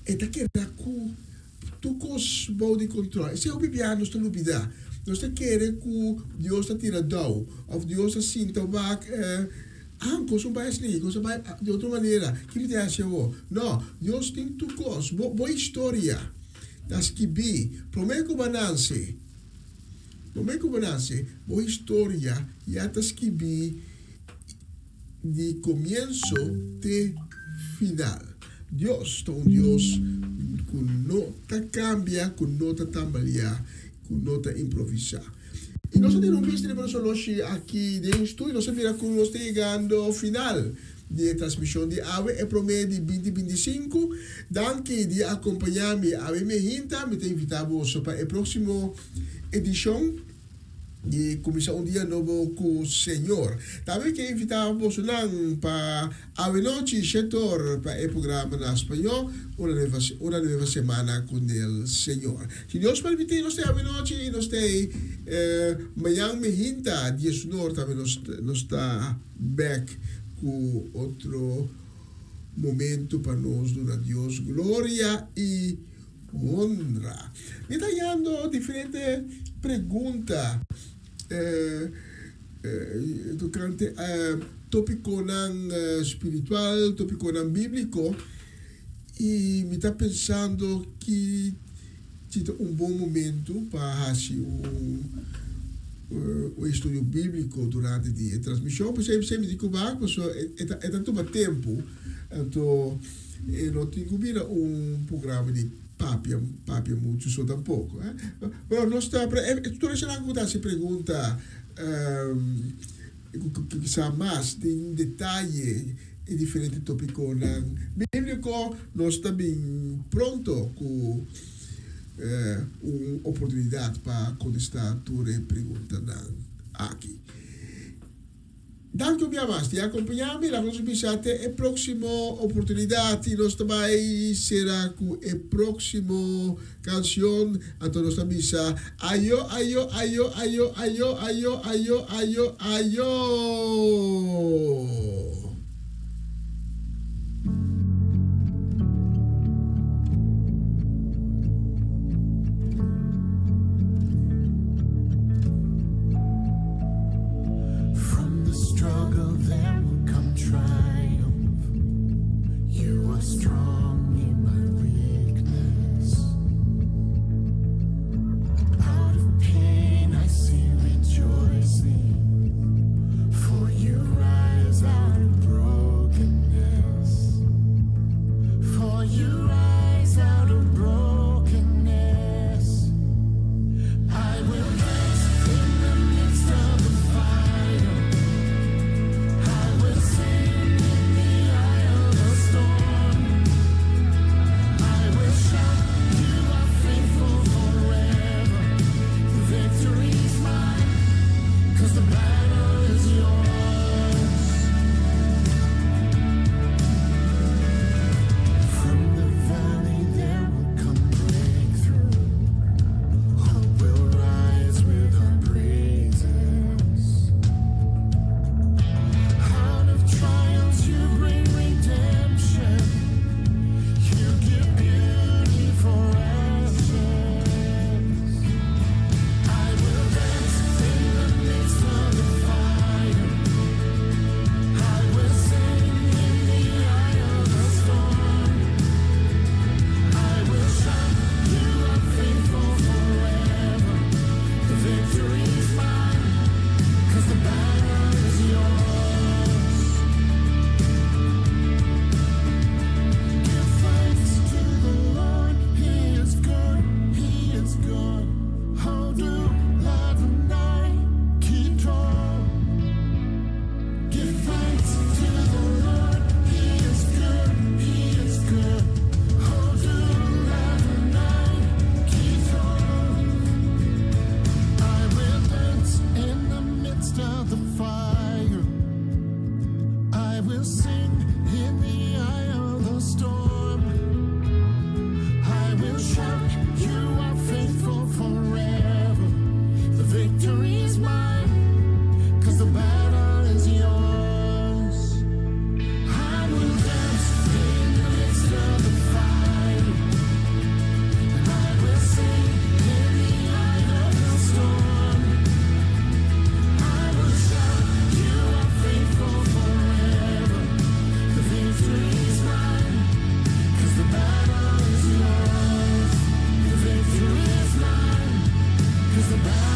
E ta keda ku tur kos bou di kontròl. Esei hopi biaha nos ta lubidá. Nos ta kere ku Dios ta tira dou òf Dios ta sinta wak ah kos no bai asina, kos a bai di otro manera. Ki mi ta hasi awor? No, Dios tin tur kos. Bo bo historia ta skibí promé ku bo a nanse. Promé ku bo nase, bo historia ya ta skibí di komienso te final. Dios ta un Dios ku no ta kambia, ku no ta tambaliá, ku no ta improvisá. I nos a tene un bista riba nos oloshi aki den studio, nos a mira ku nos ta yegando final. di e transmishon di awe, e promé di binti 25. Danki di akompañá mi awe mehinta. Mi ta invitá boso pa e próksimo edishon di Kuminsá un Dia Nobo ku Señor. Tambe ke invitá bosonan pa awe nochi shetor pa e programa na spañó Una Nueva Una Nueva Semana con el Señor. Si Dios permití nos ta awe nochi i nos ta ei mañan mehinta diesunor tambe nos nos ta bèk ku otro momento pa nos duna Dios gloria i honra. Mi ta hallando diferente pregunta tocante topiconan spiritual, topiconan biblico y mi ta pensando ki si ta un bon momento pa haci un estudio biblico durante di e transmision. P'esei mi di cu bak pasobra e ta tuma tempo, anto E no tin cu bira un programa di papia, papia mucho so tampoco. Eh? Pero nos ta, pero e, tur esnan cu ta haci pregunta, cu kisa mas den detaye e diferente topiconan biblico, nos ta bin pronto cu un oportunidad pa contesta tur e preguntanan aki. Danki un bia mas di akompañá mi. Laga nos bisa te e próksimo oportunidat i nos ta bai sera ku e próksimo kanshon. Anto nos ta bisa ayo, ayo, ayo, ayo, ayo, ayo, ayo, ayo, ayo! From the struggle there will come triumph. You are strong in my weakness. Out of pain I see rejoicing. For you rise out of brokenness. For you rise out of brokenness. I will dance in the midst of the fire. I will sing in the eye of the storm. I will shout, you are faithful forever. The victory is mine, 'cause the battle is yours. From the valley there will come breakthrough. Hope will rise with our praises. Out of trials you bring redemption. You give beauty for ashes. I will dance in the midst of the fire. I will sing in the eye of the storm. I will shout, you are faithful forever. The victory is mine, 'cause the battle is yours. Give thanks to the Lord, He is good, He is good. Hodu Adonai ki tov. Give thanks to the Lord, He is good, He is good. Hodu Adonai ki tov. I will dance in the midst of the fire. I will sing in the eye of the storm. I will shout, you are faithful forever. The victory is mine, 'cause the battle is yours. I will dance in the midst of the fire. I will sing in the eye of the storm. I will shout, you are faithful forever. The victory is mine, 'cause the battle is yours. The victory is mine, 'cause the battle